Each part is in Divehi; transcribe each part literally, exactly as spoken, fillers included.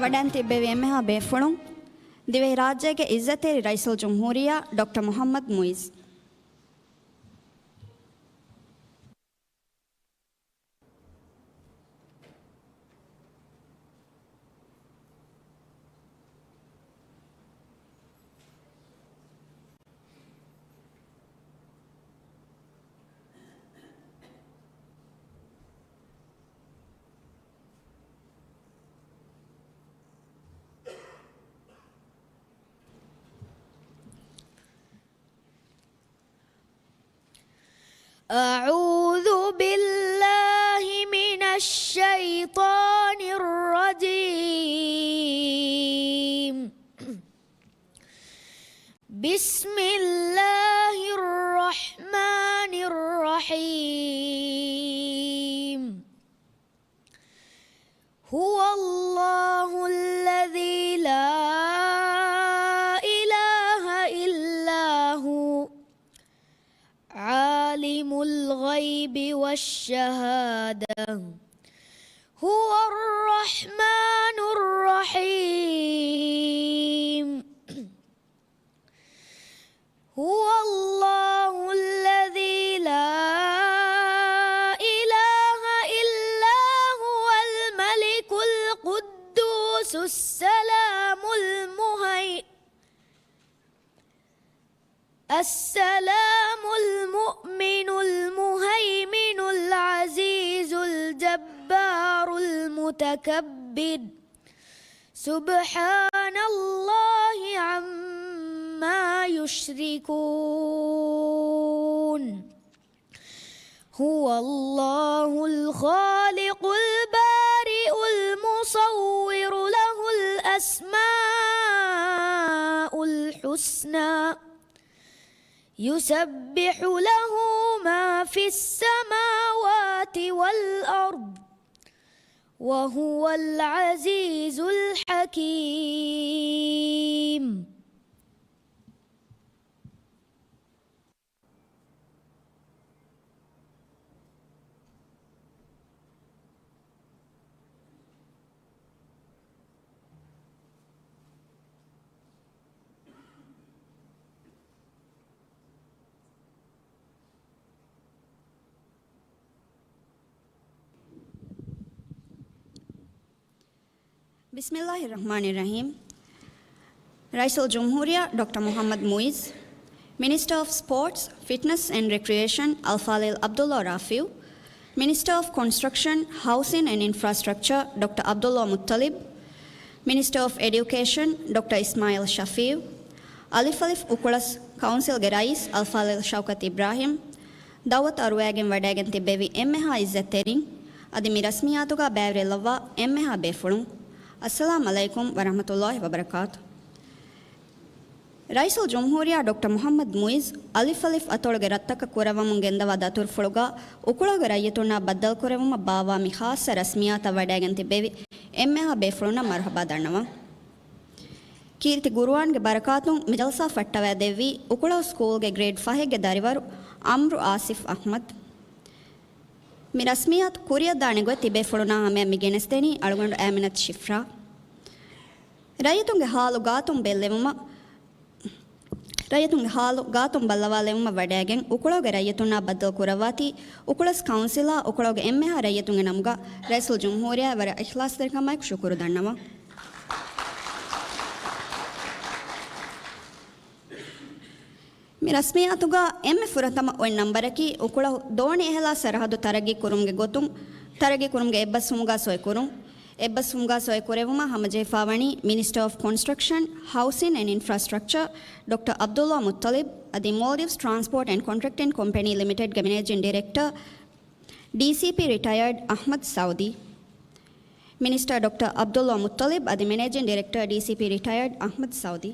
ވަޑައިން ތިއްބެވި އެންމެހާ ބޭފުޅުން، ދިވެހިރާއްޖޭގެ އިއްޒަތްތެރި ރައީސުލްޖުމްހޫރިއްޔާ ޑޮކްޓަރ މުޙައްމަދު މުޢިއްޒު. أعوذ بالله من الشيطان الرجيم. بسم الله الرحمن الرحيم. هو الله الذي لا إله إلا هو، عالم الغيب والشهادة، هو الرحمن الرحيم. هو الله الذي لا إله إلا هو، الملك القدوس السلام المهي-، السلام المؤمن المهيمن العزيز الجبار المتكبر. سبحان الله عما يشركون. هو الله الخالق البارئ المصور، له الأسماء الحسنى، يسبح له ما في السماوات والأرض، وهو العزيز الحكيم. بسم الله الرحمن الرحيم. ރައީސުލްޖުމްހޫރިއްޔާ ޑޮކްޓަރ މުޙައްމަދު މުޢިއްޒު، މިނިސްޓަރ އޮފް ސްޕޯޓްސް، ފިޓްނަސް އެންޑް ރެކްރިއޭޝަން، އަލްފާޟިލް ޢަބްދުﷲ ރާފިޢު، މިނިސްޓަރ އޮފް ކޮންސްޓްރަކްޝަން، ހައުސިން އެންޑް އިންފްރާސްޓްރަކްޗަރ، ޑޮކްޓަރ ޢަބްދުﷲ މުއްޠަލިބް، މިނިސްޓަރ އޮފް އެޑިއުކޭޝަން، ޑޮކްޓަރ އިސްމާޢީލް ޝަފީޢު، އަލިފް އަލިފް އުކުޅަސް ކައުންސިލްގެ ރައީސް އަލްފާޟިލް ޝައުކަތް އިބްރާހިމް، ދަޢުވަތު އަރުވައިގެން ވަޑައިގެން ތިއްބެވި އެންމެހާ އިއްޒަތްތެރިން، އަދި މި ރަސްމިއްޔާތުގަ ބައިވެރިލައްވާ އެންމެހާ ބޭފުޅުން، އައްސަލާމް ޢަލައިކުމް ވަރަޙްމަތުﷲ ވަބަރަކާތު. ރައީސުލްޖުމްހޫރިއްޔާ ޑޮކްޓަރ މުޙައްމަދު މުޢިއްޒު އަލިފް އަލިފް އަތޮޅުގެ ރަށްތަކަށް ކުރައްވަމުން ގެންދަވާ ދަތުރުފުޅުގަ އުކުޅައުގެ ރައްޔިތުންނާ ބައްދަލުކުރެވުމަށް ބާއްވާ މި ޚާއްޞަ ރަސްމިއްޔާތަށް ވަޑައިގެން ތިއްބެވި އެންމެހާ ބޭފުޅުންނަށް މަރުޙަބާ ދަންނަވަން. ކީރިތި ޤުރުއާންގެ ބަރަކާތުން މި ޖަލްސާ ފައްޓަވައިދެއްވީ އުކުޅައު ސްކޫލްގެ ގްރޭޑް ފަހެއްގެ ދަރިވަރު އަމްރު އާސިފް އަޙްމަދު. މި ރަސްމިއްޔާތު ކުރިއަށްދާނެ ގޮތް ތިބޭފުޅުންނާ ހަމަޔަށް މި ގެނެސްދެނީ އަޅުގަނޑު އައިމިނަތު ޝިފްރާ. ރައްޔިތުންގެ ޙާލު ގާތުން ބެއްލެވުމަށް، ރައްޔިތުންގެ ޙާލު ގާތުން ބައްލަވާލެވުމަށް ވަޑައިގެން އުކުޅައުގެ ރައްޔިތުންނާ ބައްދަލު ކުރައްވާތީ، އުކުޅަސް ކައުންސިލާ އުކުޅައުގެ އެންމެހާ ރައްޔިތުންގެ ނަމުގަ ރައީސުލްޖުމްހޫރިއްޔާ ވަރަށް އިޚްލާޞްތެރިކަމާއެކު ޝުކުރު ދަންނަވަން. މި ރަސްމިއްޔާތުގަ އެންމެ ފުރަތަމަ އޮތް ނަންބަރަކީ އުކުޅަހު ދޯނި އެހެލާ ސަރަހައްދު ތަރައްގީ ކުރުމުގެ ގޮތުން، ތަރައްގީ ކުރުމުގެ އެއްބަސްވުމުގަ ސޮއިކުރުން. އެއްބަސްވުމުގަ ސޮއިކުރެވުމަށް ހަމަޖެހިފަވަނީ މިނިސްޓަރ އޮފް ކޮންސްޓްރަކްޝަން، ހައުސިން އެންޑް އިންފްރާސްޓްރަކްޗަރ ޑޮކްޓަރ ޢަބްދުﷲ މުއްޠަލިބް އަދި މޯލްޑިވްސް ޓްރާންސްޕޯޓް އެންޑް ކޮންޓްރެކްޓިން ކޮމްޕެނީ ލިމިޓެޑްގެ މެނޭޖިން ޑިރެކްޓަރ، ޑީސީޕީ ރިޓަޔަރޑް އަޙްމަދު ސައުދީ. މިނިސްޓަރ ޑޮކްޓަރ ޢަބްދުﷲ މުއްޠަލިބް އަދި މެނޭޖިން ޑިރެކްޓަރ، ޑީސީޕީ ރިޓަޔަރޑް އަޙްމަދު ސައުދީ.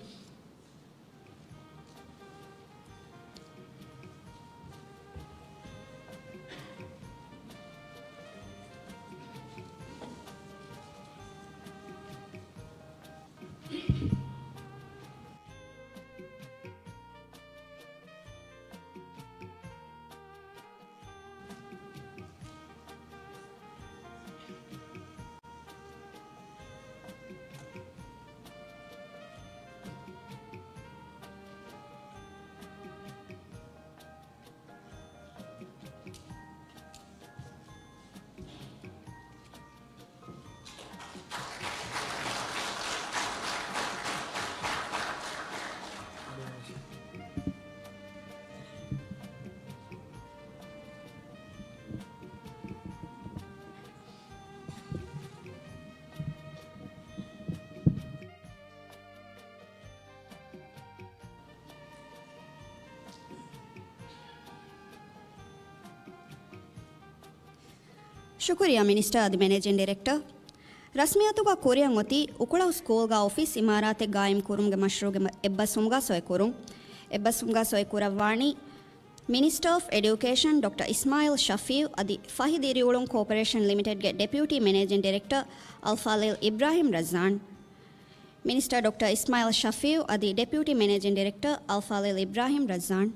ޝުކުރިއްޔާ މިނިސްޓަރ އަދި މެނޭޖިން ޑިރެކްޓަރ. ރަސްމިއްޔާތުގަ ކުރިއަށް އޮތީ އުކުޅަހު ސްކޫލްގަ އޮފީސް އިމާރާތެއް ގާއިމް ކުރުމުގެ މަޝްރޫޢުގެ އެއްބަސްވުމުގަ ސޮއިކުރުން. އެއްބަސްވުމުގަ ސޮއިކުރައްވާނީ މިނިސްޓަރ އޮފް އެޑިއުކޭޝަން ޑޮކްޓަރ އިސްމާއިލް ޝަފީޢު އަދި ފަހި ދިރިއުޅުން ކޯޕަރޭޝަން ލިމިޓެޑްގެ ޑެޕިއުޓީ މެނޭޖިން ޑިރެކްޓަރ އަލްފާޟިލް އިބްރާހިމް ރަޒްއާން. މިނިސްޓަރ ޑޮކްޓަރ އިސްމާއިލް ޝަފީޢު އަދި ޑެޕިއުޓީ މެނޭޖިން ޑިރެކްޓަރ އަލްފާޟިލް އިބްރާހިމް ރަޒްއާން.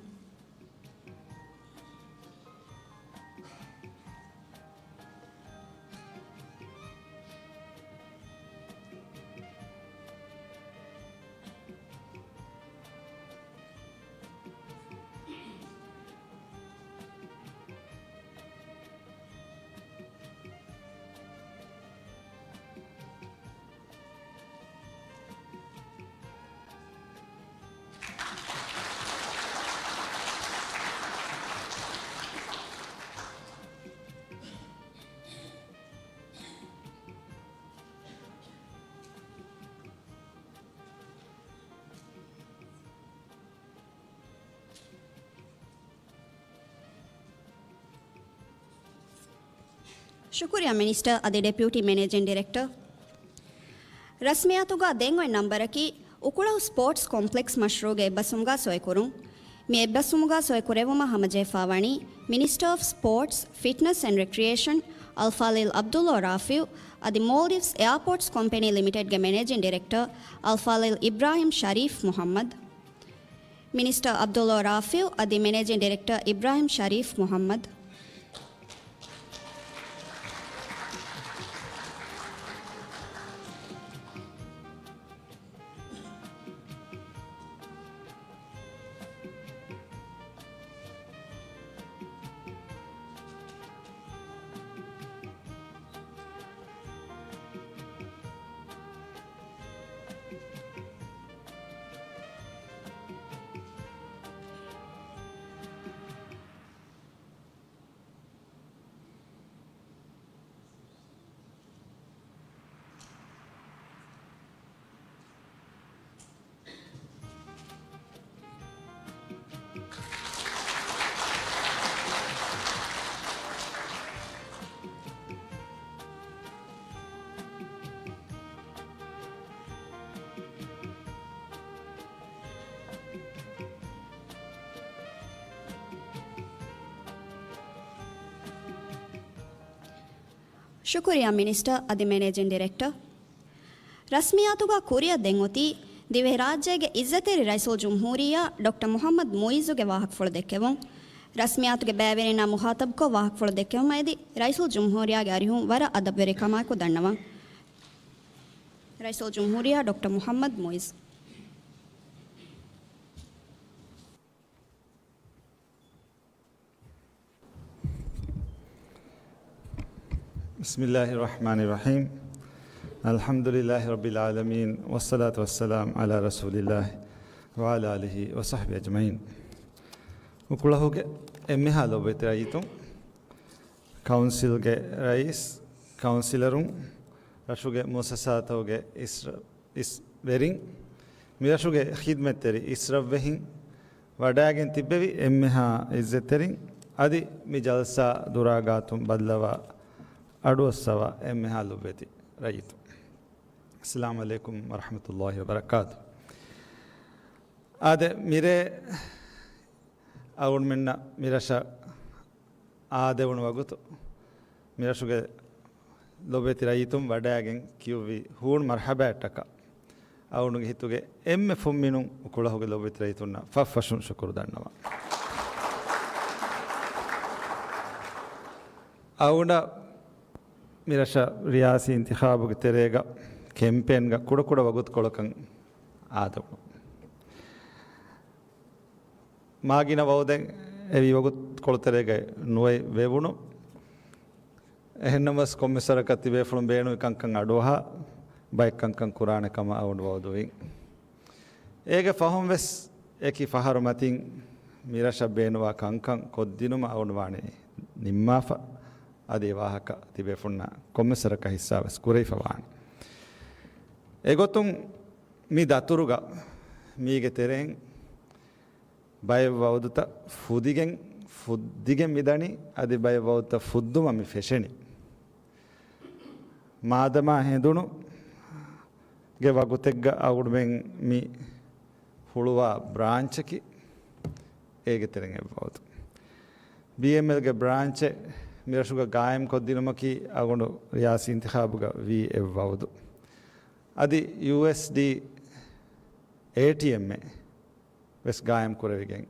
ޝުކުރިއްޔާ މިނިސްޓަރ އަދި ޑެޕިއުޓީ މެނޭޖިން ޑިރެކްޓަރ. ރަސްމިއްޔާތުގަ ދެން އޮތް ނަންބަރަކީ އުކުޅަހު ސްޕޯޓްސް ކޮމްޕްލެކްސް މަޝްރޫޢުގެ އެއްބަސްވުމުގަ ސޮއިކުރުން. މި އެއްބަސްވުމުގަ ސޮއިކުރެއްވުމަށް ހަމަޖެހިފައިވަނީ މިނިސްޓަރ އޮފް ސްޕޯޓްސް، ފިޓްނަސް އެންޑް ރެކްރިއޭޝަން އަލްފާޟިލް ޢަބްދުﷲ ރާފިޢު އަދި މޯލްޑިވްސް އެއާޕޯޓްސް ކޮމްޕެނީ ލިމިޓެޑްގެ މެނޭޖިން ޑިރެކްޓަރ އަލްފާޟިލް އިބްރާހިމް ޝަރީފް މުޙައްމަދު. މިނިސްޓަރ ޢަބްދުﷲ ރާފިޢު އަދި މެނޭޖިން ޑިރެކްޓަރ އިބްރާހިމް ޝަރީފް މުޙައްމަދު. ޝުކުރިއްޔާ މިނިސްޓަރ އަދި މެނޭޖިން ޑިރެކްޓަރ. ރަސްމިއްޔާތުގަ ކުރިއަށް ދެން އޮތީ ދިވެހިރާއްޖޭގެ އިއްޒަތްތެރި ރައީސުލްޖުމްހޫރިއްޔާ ޑޮކްޓަރ މުޙައްމަދު މުޢިއްޒުގެ ވާހަކަފުޅު ދެއްކެވުން. ރަސްމިއްޔާތުގެ ބައިވެރިންނާ މުޚާޠަބުކޮށް ވާހަކަފުޅު ދެއްކެވުމަށް އެދި ރައީސުލްޖުމްހޫރިއްޔާގެ އަރިހުން ވަރަށް އަދަބުވެރިކަމާއެކު ދަންނަވަން. ރައީސުލްޖުމްހޫރިއްޔާ ޑޮކްޓަރ މުޙައްމަދު މުޢިއްޒު. بسم الله الرحمن الرحيم. الحمد لله رب العالمين، والصلاة والسلام على رسول الله وعلى آله وصحبه أجمعين. އުކުޅަހުގެ އެންމެހާ ލޮބުވެތި ރައްޔިތުން، ކައުންސިލްގެ ރައީސް، ކައުންސިލަރުން، ރަށުގެ މުއައްސަސާތަކުގެ އިސް ވެރިން، މިރަށުގެ ޚިދްމަތްތެރި އިސްރަށްވެހިން، ވަޑައިގެން ތިއްބެވި އެންމެހާ އިއްޒަތްތެރިން، އަދި މި ޖަލްސާ ދުރާ ގާތުން ބައްލަވާ އަޑުއައްސަވާ އެންމެހާ ލޮބުވެތި ރައްޔިތުން. އައްސަލާމު ޢަލައިކުމް ވަރަޙްމަތުﷲި ވަބަރަކާތު. އާދެ، މިރޭ އަޅުގަނޑުމެންނަށް މިރަށަށް އާދެވުނު ވަގުތު، މިރަށުގެ ލޮބުވެތި ރައްޔިތުން ވަޑައިގެން ކިޔުއްވި ހޫނު މަރްޙަބާއަށްޓަކާ، އަޅުގަނޑުގެ ހިތުގެ އެންމެ ފުންމިނުން އުކުޅަހުގެ ލޮބުވެތި ރައްޔިތުންނަށް ފަށްފަށުން ޝުކުރު ދަންނަވަން. އަޅުގަނޑަށް މިރަށަށް ރިޔާސީ އިންތިޚާބުގެ ތެރޭގަ ކެމްޕޭންގަ ކުޑަކުޑަ ވަގުތުކޮޅަކަށް އާދެވުނު. މާގިނަ ވައުދެއް އެވީ ވަގުތުކޮޅުތެރޭގައި ނުވަތަ ވެވުނު. އެހެންނަމަވެސް ކޮންމެސް ވަރަކަށް ތިބޭފުޅުން ބޭނުންވި ކަންކަން އަޑުއަހާ، ބައެއް ކަންކަން ކުރާނެ ކަމަށް އަޅުގަނޑު ވައުދުވިން. އޭގެ ފަހުން ވެސް އެކި ފަހަރު މަތިން މިރަށަށް ބޭނުންވާ ކަންކަން ކޮށްދިނުމަށް އަޅުގަނޑު ވާނީ ނިންމާފަ. އަދި އެ ވާހަކަ ތިބޭފުޅުންނާ ކޮންމެސް ވަރަކަށް ހިއްސާވެސް ކުރެވިފަ ވާނެ. އެގޮތުން މި ދަތުރުގަ މީގެ ތެރެއިން ބައެއް ވައުދުތައް ފުދިގެން، ފުއްދިގެން މިދަނީ، އަދި ބައެއް ވައުދުތައް ފުއްދުމަށް މި ފެށެނީ. މާދަމާ ހެނދުނު ގެ ވަގުތެއްގަ އަޅުގަނޑުމެން މި ހުޅުވާ ބްރާންޗަކީ އޭގެ ތެރެއިން އެއްވައުދު. ބީއެމްއެލްގެ ބްރާންޗެއް މިރަށުގަ ގާއިމްކޮށްދިނުމަކީ އަޅުގަނޑު ރިޔާސީ އިންތިޚާބުގަ ވީ އެއްވައުދު. އަދި ޔޫއެސްޑީ އޭޓީއެމްއެއް ވެސް ގާއިމް ކުރެވިގެން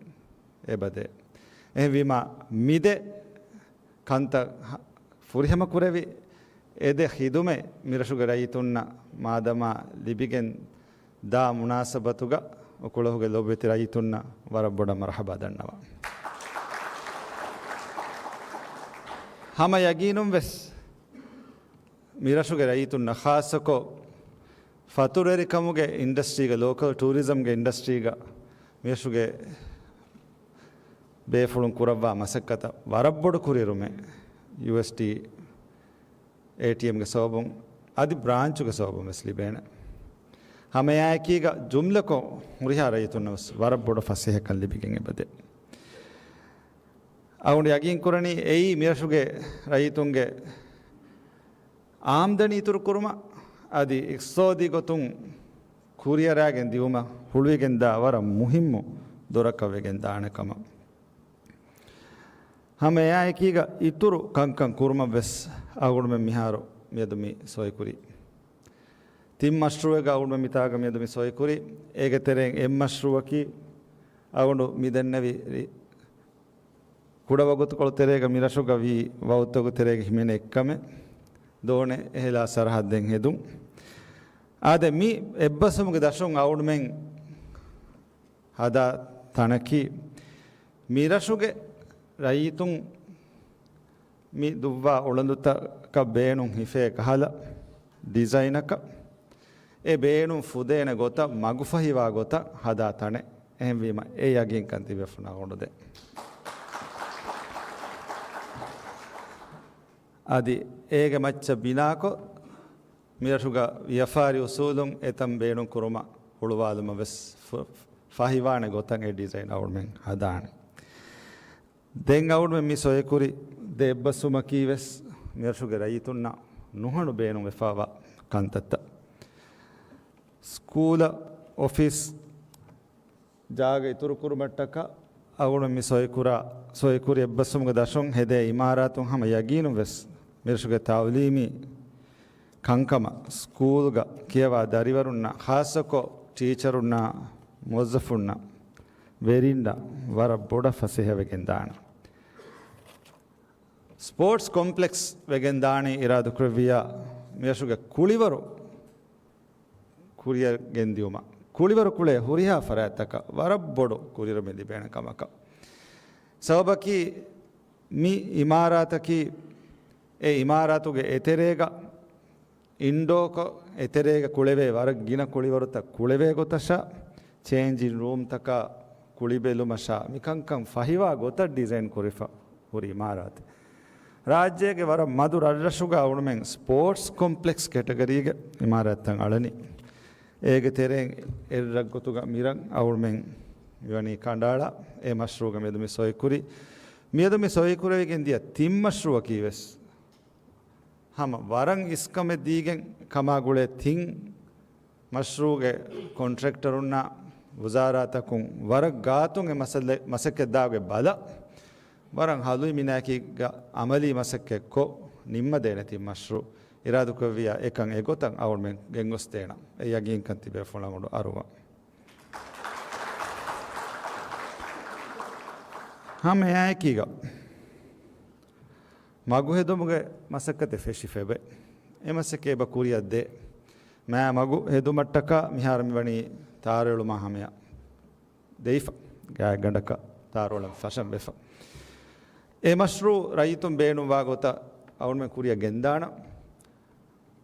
އެބަދޭ. އެހެންވީމާ، މިދެ ކަންތައް ހަ-، ފުރިހަމަ ކުރެވި، އެދެ ޚިދުމަތް މިރަށުގެ ރައްޔިތުންނަށް މާދަމާ ލިބިގެން ދާ މުނާސަބަތުގަ ކުޅަހުގެ ލޮބުވެތި ރައްޔިތުންނަށް ވަރަށް ބޮޑަށް މަރުޙަބާ ދަންނަވަން. ހަމަ ޔަގީނުން ވެސް މިރަށުގެ ރައްޔިތުންނަށް، ޚާއްޞަކޮށް ފަތުރުވެރިކަމުގެ އިންޑަސްޓްރީގަ، ލޯކަލް ޓޫރިޒަމްގެ އިންޑަސްޓްރީގަ މިރަށުގެ ބޭފުޅުން ކުރައްވާ މަސައްކަތަށް ވަރަށް ބޮޑު ކުރިއެރުމެއް ޔޫއެސްޑީ އޭޓީއެމްގެ ސަބަބުން އަދި ބްރާންޗުގެ ސަބަބުން ވެސް ލިބޭނެ. ހަމައެއާއެކީގަ ޖުމްލަކޮށް ހުރިހާ ރައްޔިތުންނަށް ވެސް ވަރަށް ބޮޑު ފަސޭހަކަން ލިބިގެން އެބަދޭ. އަޅުގަނޑު ޔަގީންކުރަނީ އެއީ މިރަށުގެ ރައްޔިތުންގެ އާމްދަނީ އިތުރުކުރުމަށް އަދި އިޤްތިޞާދީ ގޮތުން ކުރިއަރާގެން ދިއުމަށް ހުޅުވިގެންދާ ވަރަށް މުހިއްމު ދޮރަކަށް ވެގެން ދާނެ ކަމަށް. ހަމަ އެއާއެކީގަ އިތުރު ކަންކަން ކުރުމަށް ވެސް އަޅުގަނޑުމެން މިހާރު މިއަދު މި ސޮއިކުރީ. ތިން މަޝްރޫއެއްގަ އަޅުގަނޑުމެން މިތާގަ މިއަދު މި ސޮއިކުރީ. އޭގެ ތެރެއިން އެއް މަޝްރޫއަކީ އަޅުގަނޑު މި ދެންނެވި ރި-، ކުޑަވަގުތުކޮޅު ތެރޭގަ މިރަށުގަ ވީ ވައުދުތަކުގެ ތެރޭގަ ހިމެނޭ އެއްކަމެއް، ދޯނެ އެހެލާ ސަރަހައްދެއް ހެދުން. އާދެ، މި އެއްބަސްވުމުގެ ދަށުން އަޅުގަނޑުމެން ހަދާ ތަނަކީ، މިރަށުގެ ރައްޔިތުން މި ދުއްވާ އުޅަނދުތަކަށް ބޭނުން ހިފޭ ކަހަލަ ޑިޒައިނަކަށް، އެ ބޭނުން ފުދޭނެ ގޮތަށް މަގުފަހިވާ ގޮތަށް ހަދާ ތަނެއް. އެހެންވީމަ، އެ ޔަގީންކަން ތިބޭފުޅުންނަށް އަޅުގަނޑު ދޭ. އަދި އޭގެ މައްޗަށް ބިނާކޮށް، މިރަށުގަ ވިޔަފާރި އުސޫލުން އެތަން ބޭނުން ކުރުމަށް ހުޅުވާލުމަށް ވެސް ފު-، ފަހިވާނެ ގޮތަށް އެ ޑިޒައިން އަޅުގަނޑުމެން ހަދާނެ. ދެން އަޅުގަނޑުމެން މި ސޮއެކުރި ދެ އެއްބަސްވުމަކީ ވެސް މިރަށުގެ ރައްޔިތުންނަށް ނުހަނު ބޭނުންވެފައިވާ ކަންތައްތައް. ސްކޫލަށް އޮފީސް ޖާގަ އިތުރުކުރުމަށްޓަކާ އަޅުގަނޑުމެން މި ސޮއެކުރާ، ސޮއެކުރި އެއްބަސްވުމުގެ ދަށުން ހެދޭ އިމާރާތުން ހަމަ ޔަގީނުން ވެސް މިރަށުގެ ތައުލީމީ ކަންކަމަށް ސްކޫލްގަ ކިޔަވާ ދަރިވަރުންނާ، ޚާއްޞަކޮށް ޓީޗަރުންނާ، މުވައްޒަފުންނަށް، ވެރިންނަށް ވަރަށް ބޮޑަށް ފަސޭހަވެގެން ދާނެ. ސްޕޯޓްސް ކޮމްޕްލެކްސް ވެގެން ދާނީ އިރާދަކުރެއްވިއްޔާ، މިރަށުގެ ކުޅިވަރު ކުރިއަށް ގެންދިއުމަށް، ކުޅިވަރު ކުޅޭ ހުރިހާ ފަރާތްތަކަށް ވަރަށް ބޮޑު ކުރިއެރުމެއް ލިބޭނެ ކަމަކަށް. ސަބަބަކީ، މި އިމާރާތަކީ، އެ އިމާރާތުގެ އެތެރޭގަ އިންޑޯކޮށް، އެތެރޭގަ ކުޅެވޭ ވަރަށް ގިނަ ކުޅިވަރުތައް ކުޅެވޭ ގޮތަށާ، ޗޭންޖިން ރޫމްތަކާ ކުޅިބެލުމަށާ، މިކަންކަން ފަހިވާ ގޮތަށް ޑިޒައިން ކުރިފަ ހުރި އިމާރާތެއް. ރާއްޖޭގެ ވަރަށް މަދު ރަށްރަށުގަ އަޅުގަނޑުމެން ސްޕޯޓްސް ކޮމްޕްލެކްސް ކެޓަގަރީގެ އިމާރާތްތައް އަޅަނީ. އޭގެ ތެރެއިން އެއް ރަށްގޮތުގަ މިރަށް އަޅުގަނޑުމެން މިވަނީ ކަނޑައަޅާ، އެ މަޝްރޫޢުގަ މިއަދު މި ސޮއިކުރީ. މިއަދު މި ސޮއިކުރެވިގެން ދިޔަ ތިން މަޝްރޫޢަކީ ވެސް ހަމަ ވަރަށް އިސްކަމެއް ދީގެން ކަމާ ގުޅޭ ތިން މަޝްރޫޢުގެ ކޮންޓްރެކްޓަރުންނާ، ވުޒާރާތަކުން ވަރަށް ގާތުން އެ މަސައްކަތް ދާގެ ބަލަ، ވަރަށް ހަލުވި މިނާއަކީގަ އަމަލީ މަސައްކަތްކޮށް ނިންމަދޭނެ ތިން މަޝްރޫޢު. އިރާދަކުރެއްވިއްޔާ އެކަން އެގޮތަށް އަޅުގަނޑުމެން ގެންގޮސްދޭނަން. އެ ޔަގީންކަން ތިބޭފުޅުން އަޅުގަނޑު އަރުވަން. ހަމަ އެއާއެކީގަ މަގު ހެދުމުގެ މަސައްކަތެއް ފެށިފައިވޭ. އެ މަސައްކަތް އެބަ ކުރިއަށް ދޭ. މާ މަގު ހެދުމަށްޓަކާ މިހާރު މިވަނީ ތާރުއެޅުމާ ހަމަޔަށް ދެވިފަ. ގާތްގަނޑަކަށް ތާރުއެޅަން ފަށަން ވެފަ. އެ މަޝްރޫޢު ރައްޔިތުން ބޭނުންވާ ގޮތަށް އަޅުގަނޑުމެން ކުރިއަށް ގެންދާނަން.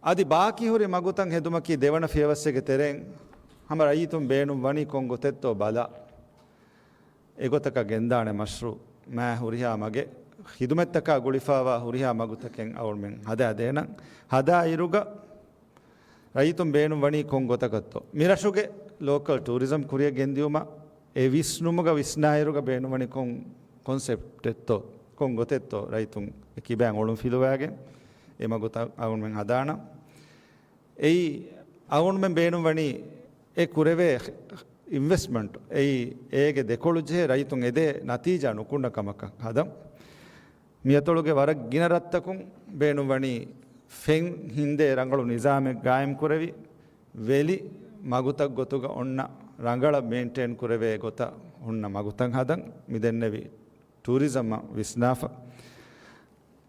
އަދި ބާކީ ހުރި މަގުތައް ހެދުމަކީ ދެވަނަ ފިޔަވައްސެއްގެ ތެރެއިން ހަމަ ރައްޔިތުން ބޭނުން ވަނީ ކޮން ގޮތެއްތޯ ބަލާ، އެގޮތަކަށް ގެންދާނެ މަޝްރޫޢު. މާ ހުރިހާ މަގެއް ޚިދުމަތްތަކާ ގުޅިފައިވާ ހުރިހާ މަގުތަކެއް އަޅުގަނޑުމެން ހަދާދޭނަން. ހަދާ އިރުގަ ރައްޔިތުން ބޭނުން ވަނީ ކޮން ގޮތަކަށްތޯ؟ މިރަށުގެ ލޯކަލް ޓޫރިޒަމް ކުރިއަށް ގެންދިއުމަށް އެ ވިސްނުމުގަ ވިސްނާއިރުގަ ބޭނުންވަނީ ކޮން ކޮންސެޕްޓެއްތޯ، ކޮން ގޮތެއްތޯ ރައްޔިތުން އެ ކިބައިން އޮޅުން ފިލުވާގެން އެ މަގުތައް އަޅުގަނޑުމެން ހަދާނަން. އެއީ އަޅުގަނޑުމެން ބޭނުންވަނީ އެ ކުރެވޭ އިންވެސްޓްމަންޓް އެއީ އޭގެ ދެކޮޅު ޖެހޭ ރައްޔިތުން އެދޭ ނަތީޖާ ނުކުންނަ ކަމަކަށް ހަދަން. މިއަތޮޅުގެ ވަރަށް ގިނަ ރަށްތަކުން ބޭނުންވަނީ ފެން ހިންދޭ ރަނގަޅު ނިޒާމެއް ގާއިމް ކުރެވި، ވެލި މަގުތައް ގޮތުގަ އޮންނަ ރަނގަޅަށް މެއިންޓެއިން ކުރެވޭ ގޮތަށް ހުންނަ މަގުތައް ހަދަން މިދެންނެވި ޓޫރިޒަމަށް ވިސްނާފަ.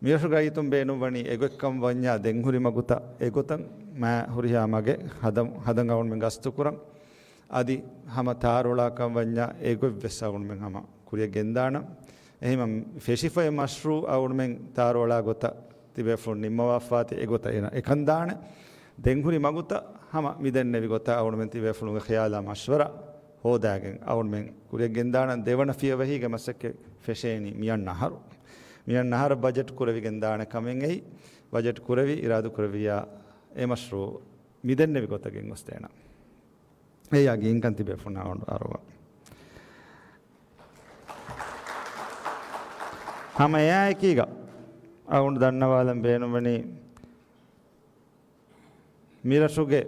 މިރަށުގެ ރައްޔިތުން ބޭނުންވަނީ އެގޮތްކަން ވަންޏާ ދެންހުރި މަގުތައް އެގޮތަށް މާ ހުރިހާ މަގެއް ހަދަން، ހަދަން އަޅުގަނޑުމެން ގަސްތުކުރަން. އަދި ހަމަ ތާރުއަޅާކަން ވަންޏާ އެގޮތްވެސް އަޅުގަނޑުމެން ހަމަ ކުރިއަށް ގެންދާނަން. އެހެންވީމަ ފެށިފައި މަޝްރޫއު އަޅުގަނޑުމެން ތާރުއަޅާ ގޮތަށް ތިބޭފުޅުން ނިންމަވާފާތި އެގޮތަށް އޭނަ އެކަން ދާނެ. ދެންހުރި މަގުތައް ހަމަ މިދެންނެވި ގޮތަށް އަޅުގަނޑުމެން ތިބޭފުޅުންގެ ޚިޔާލާ މަޝްވަރާ ހޯދާގެން އަޅުގަނޑުމެން ކުރިއަށް ގެންދާނަން. ދެވަނަ ފިޔަވަހީގެ މަސައްކަތް ފެށޭނީ މިއަންނަ އަހަރު. މިއަންނަ އަހަރަށް ބަޖެޓް ކުރެވިގެން ދާނެ ކަމެއް އެއީ. ބަޖެޓް ކުރެވި އިރާދަކުރެއްވިއްޔާ އެ މަޝްރޫއު މިދެންނެވި ގޮތަށް ގެންގޮސްދޭނަން. އެއީ ޔަގީންކަން ތިބޭފުޅުންނަށް އަޅުގަނޑު އަރުވަން. ހަމަ އެއާއެކީގަ އަޅުގަނޑު ދަންނަވާލަން ބޭނުންވަނީ މިރަށުގެ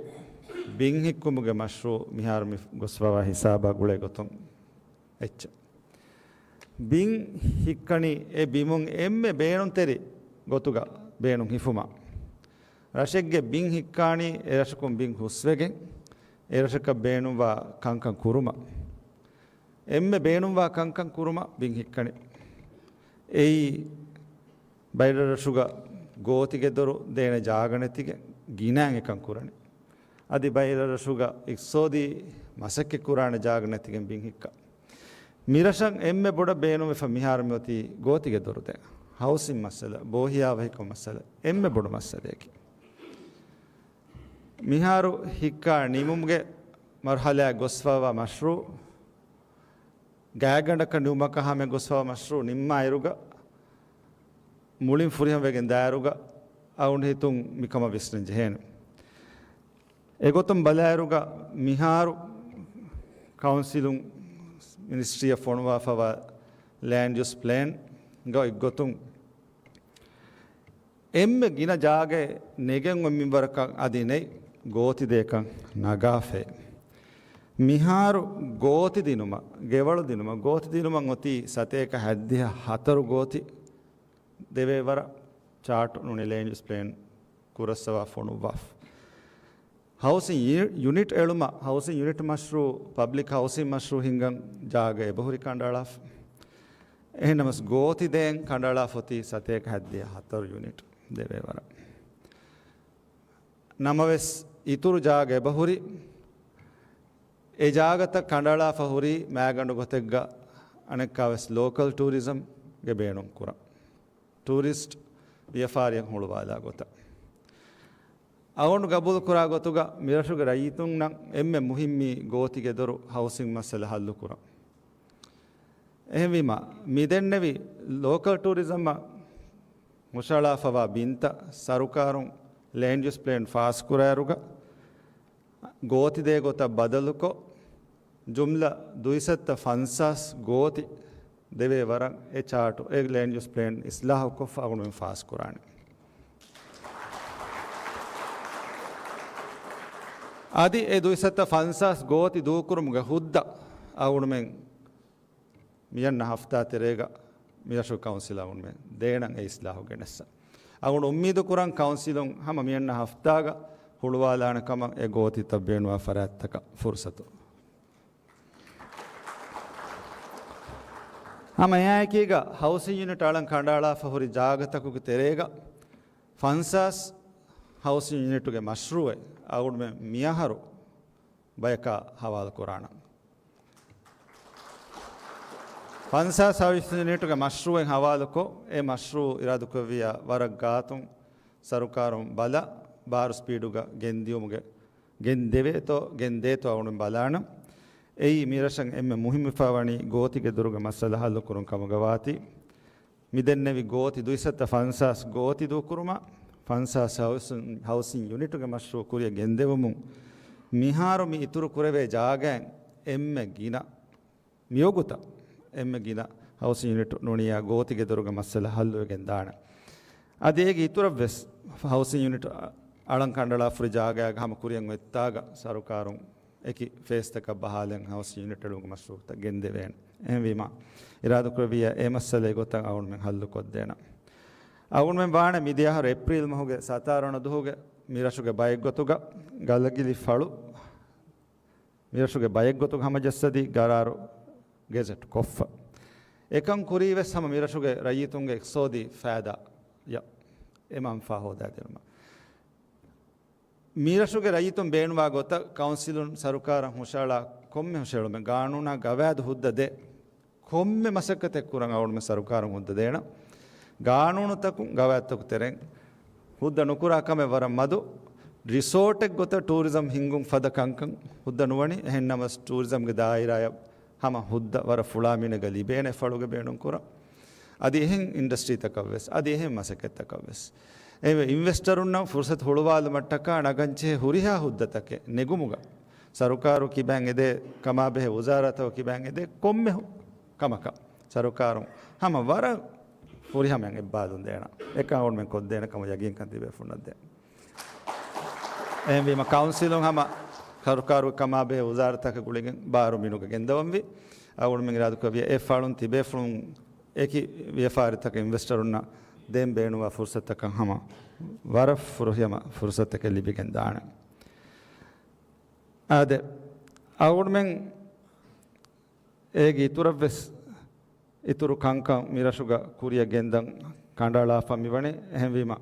ބިން ހިއްކުމުގެ މަޝްރޫއު މިހާރު މި ގޮސްފަވާ ހިސާބާ ގުޅޭ ގޮތުން އެއްޗެއް. ބިން ހިއްކަނީ އެ ބިމުން އެންމެ ބޭނުންތެރި ގޮތުގަ ބޭނުން ހިފުމަށް. ރަށެއްގެ ބިން ހިއްކާނީ އެ ރަށަކުން ބިން ހުސްވެގެން އެ ރަށަކަށް ބޭނުންވާ ކަންކަން ކުރުމަށް. އެންމެ ބޭނުންވާ ކަންކަން ކުރުމަށް ބިން ހިއްކަނީ. އެއީ ބައިރަށްރަށުގަ ގޯތިގެދޮރު ދޭނެ ޖާގަ ނެތިގެން ގިނައިން އެކަން ކުރަނީ. އަދި ބައިރަށްރަށުގަ އިޤްތިޞާދީ މަސައްކަތް ކުރާނެ ޖާގަ ނެތިގެން ބިން ހިއްކާ. މިރަށަށް އެންމެ ބޮޑަށް ބޭނުންވެފަ މިހާރު މިއޮތީ ގޯތިގެދޮރު ދޭން. ހައުސިން މައްސަލަ، ބޯހިޔާވަހިކަމު މައްސަލަ އެންމެ ބޮޑު މައްސަލަޔަކީ. މިހާރު ހިއްކާ ނިމުމުގެ މަރުހަލާއަށް ގޮސްފަވާ މަޝްރޫއު، ގާތްގަނޑަކަށް ނިމުމަކާ ހަމަ ގޮސްފަވާ މަޝްރޫއު ނިންމާއިރުގަ މުޅިން ފުރިހަމަވެގެން ދާއިރުގަ އަޅުގަނޑު ހިތުން މިކަމަށް ވިސްނަން ޖެހޭނެ. އެގޮތުން ބަލާއިރުގަ މިހާރު ކައުންސިލުން މިނިސްޓްރީއަށް ފޮނުވާފަވާ ލޭންޑް ޔޫސް ޕްލޭންގަ އެއްގޮތުން އެންމެ ގިނަ ޖާގައެއް ނެގެން އޮތް މިންވަރަކަށް އަދި ނެތް ގޯތި ދޭކަން ނަގާފައި. މިހާރު ގޯތި ދިނުމަށް، ގެވަޅު ދިނުމަށް، ގޯތި ދިނުމަށް އޮތީ ސަތޭކަ ހަތްދިހަ ހަތަރު ގޯތި ދެވޭ ވަރަށް ޗާޓު ނޫނީ ލޭންޑް ޔޫސް ޕްލޭން ކުރައްސަވާ ފޮނުއްވާފަ. ހައުސިން ޔު-، ޔުނިޓް އެޅުމަށް، ހައުސިން ޔުނިޓް މަޝްރޫއު، ޕަބްލިކް ހައުސިން މަޝްރޫއު ހިންގަން ޖާގަ އެބަހުރި ކަނޑައަޅާފަ. އެހެންނަމަސް ގޯތި ދޭން ކަނޑައަޅާފަ އޮތީ ސަތޭކަ ހަތްދިހަ ހަތަރު ޔުނިޓް ދެވޭ ވަރަށް. ނަމަވެސް އިތުރު ޖާގަ އެބަހުރި. އެ ޖާގަތައް ކަނޑައަޅާފަ ހުރީ މާގަނޑު ގޮތެއްގަ އަނެއްކާވެސް ލޯކަލް ޓޫރިޒަމްގެ ބޭނުން ކުރަން. ޓޫރިސްޓް ވިޔަފާރިއަށް ހުޅުވާލާ ގޮތަށް. އަޅުގަނޑު ގަބޫލުކުރާ ގޮތުގަ މިރަށުގެ ރައްޔިތުންނަށް އެންމެ މުހިއްމީ ގޯތިގެދޮރު ހައުސިން މައްސަލަ ހައްލުކުރަން. އެހެންވީމަ، މިދެންނެވި ލޯކަލް ޓޫރިޒަމަށް ހުށައަޅާފަވާ ބިންތައް ސަރުކާރުން ލޭންޑް ޔޫސް ޕްލޭން ފާސްކުރާއިރުގަ ގޯތި ދޭ ގޮތަށް ބަދަލުކޮށް، ޖުމްލަ ދުއިސައްތަ ފަންސާސް ގޯތި ދެވޭ ވަރަށް އެ ޗާޓު، އެ ލޭންޑް ޔޫސް ޕްލޭން އިސްލާހުކޮށްފަ އަޅުގަނޑުމެން ފާސްކުރާނެ. އަދި އެ ދުއިސައްތަ ފަންސާސް ގޯތި ދޫކުރުމުގެ ހުއްދަ އަޅުގަނޑުމެން މިއަންނަ ހަފްތާ ތެރޭގަ މިރަށު ކައުންސިލަށް އަޅުގަނޑުމެން ދޭނަން އެ އިސްލާހު ގެނެއްސަން. އަޅުގަނޑު އުއްމީދު ކުރަން ކައުންސިލުން ހަމަ މިއަންނަ ހަފްތާގަ ހުޅުވާލާނެ ކަމަށް އެ ގޯތިތައް ބޭނުންވާ ފަރާތްތަކަށް ފުރުސަތު. ހަމަ އެއާއެކީގަ ހައުސިން ޔުނިޓް އަޅަން ކަނޑައަޅާފަ ހުރި ޖާގަތަކުގެ ތެރޭގަ ފަންސާސް ހައުސިން ޔުނިޓުގެ މަޝްރޫއެއް އަޅުގަނޑުމެން މިއަހަރު ބަޔަކާ ހަވާލު ކުރާނަން. ފަންސާސް ހައުސިން ޔުނިޓުގެ މަޝްރޫއެއް ހަވާލުކޮށް، އެ މަޝްރޫއު އިރާދަކުރެއްވިއްޔާ ވަރަށް ގާތުން ސަރުކާރުން ބަލަ، ބާރު ސްޕީޑުގަ ގެންދިޔުމުގެ، ގެންދެވޭތޯ، ގެންދޭތޯ އަޅުގަނޑު ބަލާނަން. އެއީ މިރަށަށް އެންމެ މުހިއްމުވެފަ ވަނީ ގޯތިގެދޮރުގެ މައްސަލަ ހައްލުކުރުން ކަމުގަ ވާތީ. މިދެންނެވި ގޯތި ދުއިސައްތަ ފަންސާސް ގޯތި ދޫކުރުމަށް، ފަންސާސް ހައުސިން، ހައުސިން ޔުނިޓުގެ މަޝްރޫއު ކުރިއަށް ގެންދެވުމުން، މިހާރު މި އިތުރު ކުރެވޭ ޖާގައިން އެންމެ ގިނަ، މިވަގުތަށް އެންމެ ގިނަ ހައުސިން ޔުނިޓު ނޫނިއްޔާ ގޯތިގެދޮރުގެ މައްސަލަ ހައްލުވެގެން ދާނެ. އަދި އޭގެ އިތުރަށްވެސް ހައުސިން ޔުނިޓު އަ-، އަޅަން ކަނޑަޅާފުރި ޖާގައިގަ ހަމަ ކުރިއަށް އޮތްތާގަ ސަރުކާރުން އެކި ފޭސްތަކަށް ބަހާލަން ހައުސް ޔުނިޓް އެޅުމުގެ މަޝްރޫއުތައް ގެންދެވޭނެ. އެހެންވީމަ، އިރާދަކުރެއްވިއްޔާ އެ މައްސަލައި ގޮތަށް އަޅުގަނޑުމެން ހައްލު ކޮށްދޭނަން. އަޅުގަނޑުމެން ވާނެ މިދިޔަ އަހަރު އޭޕްރީލް މަހުގެ ސަތާރަ ވަނަ ދުވަހުގެ މިރަށުގެ ބައެއްގޮތުގަ ގަލަގިލި ފަޅު މިރަށުގެ ބައެއްގޮތުގަ ހަމަޖައްސަދީ ގަރާރު ގެޒެޓް ކޮށްފަ. އެކަން ކުރީވެސް ހަމަ މިރަށުގެ ރައްޔިތުންގެ އިޤްތިޞާދީ ފައިދާއަށް އެ މަންފާ ހޯދާދިނުމަށް. މިރަށުގެ ރައްޔިތުން ބޭނުންވާ ގޮތަށް ކައުންސިލުން ސަރުކާރަށް ހުށަހަޅާ ކޮންމެ ހުށަހެޅުމެއް، ގާނޫނާ ގަވާއިދު ހުއްދަ ދޭ ކޮންމެ މަސައްކަތެއް ކުރަން އަޅުގަނޑުމެން ސަރުކާރުން ހުއްދަ ދޭނަން. ގާނޫނުތަކުން ގަވާއިދުތަކު ތެރެއިން ހުއްދަ ނުކުރާ ކަމެއް ވަރަށް މަދު. ރިސޯޓެއް ގޮތަށް ޓޫރިޒަމް ހިންގުން ފަދަ ކަންކަން ހުއްދަ ނުވަނީ. އެހެން ނަމަވެސް ޓޫރިޒަމްގެ ދާއިރާއަށް ހަމަ ހުއްދަ ވަރަށް ފުޅާ މީނަގަ ލިބޭނެ ފަޅުގެ ބޭނުން ކުރަން. އަދި އެހެން އިންޑަސްޓްރީތަކަށްވެސް، އަދި އެހެން މަސައްކަތްތަކަށްވެސް. އެ އިންވެސްޓަރުންނަށް ފުރުސަތު ހުޅުވާލުމަށްޓަކާ ނަގަންޖެހޭ ހުރިހާ ހުއްދަތަކެއް ނެގުމުގަ ސަރުކާރު ކިބައިން އެދޭ، ކަމާބެހޭ ވުޒާރާތަކު ކިބައިން އެދޭ ކޮންމެ ހު-، ކަމަކަށް ސަރުކާރުން ހަމަ ވަރަށް ފުރިހަމައިން އެއްބާލުން ދޭނަން. އެކަން އަޅުގަނޑުމެން ކޮށްދޭނެ ކަމަށް ޔަގީންކަން ތިބޭފުޅުންނަށް ދޭން. އެހެންވީމަ ކައުންސިލުން ހަމަ ސަރުކާރުގެ ކަމާބެހޭ ވުޒާރާތަކަށް ގުޅިގެން ބާރު މިނުގަ ގެންދަވަންވީ. އަޅުގަނޑުމެން އިރާދަކުރެއްވިއްޔާ އެ ފަޅުން ތިބޭފުޅުން އެކި ވިޔަފާރިތަކަށް އިންވެސްޓަރުންނަށް ދޭން ބޭނުންވާ ފުރުސަތަކަށް ހަމަ ވަރަށް ފުރިހަމަ ފުރުސަތަކެއް ލިބިގެން ދާނެ. އާދެ، އަޅުގަނޑުމެން އޭގެ އިތުރަށްވެސް އިތުރު ކަންކަން މިރަށުގަ ކުރިއަށް ގެންދަން ކަނޑައަޅާފަ މިވަނީ. އެހެންވީމަ،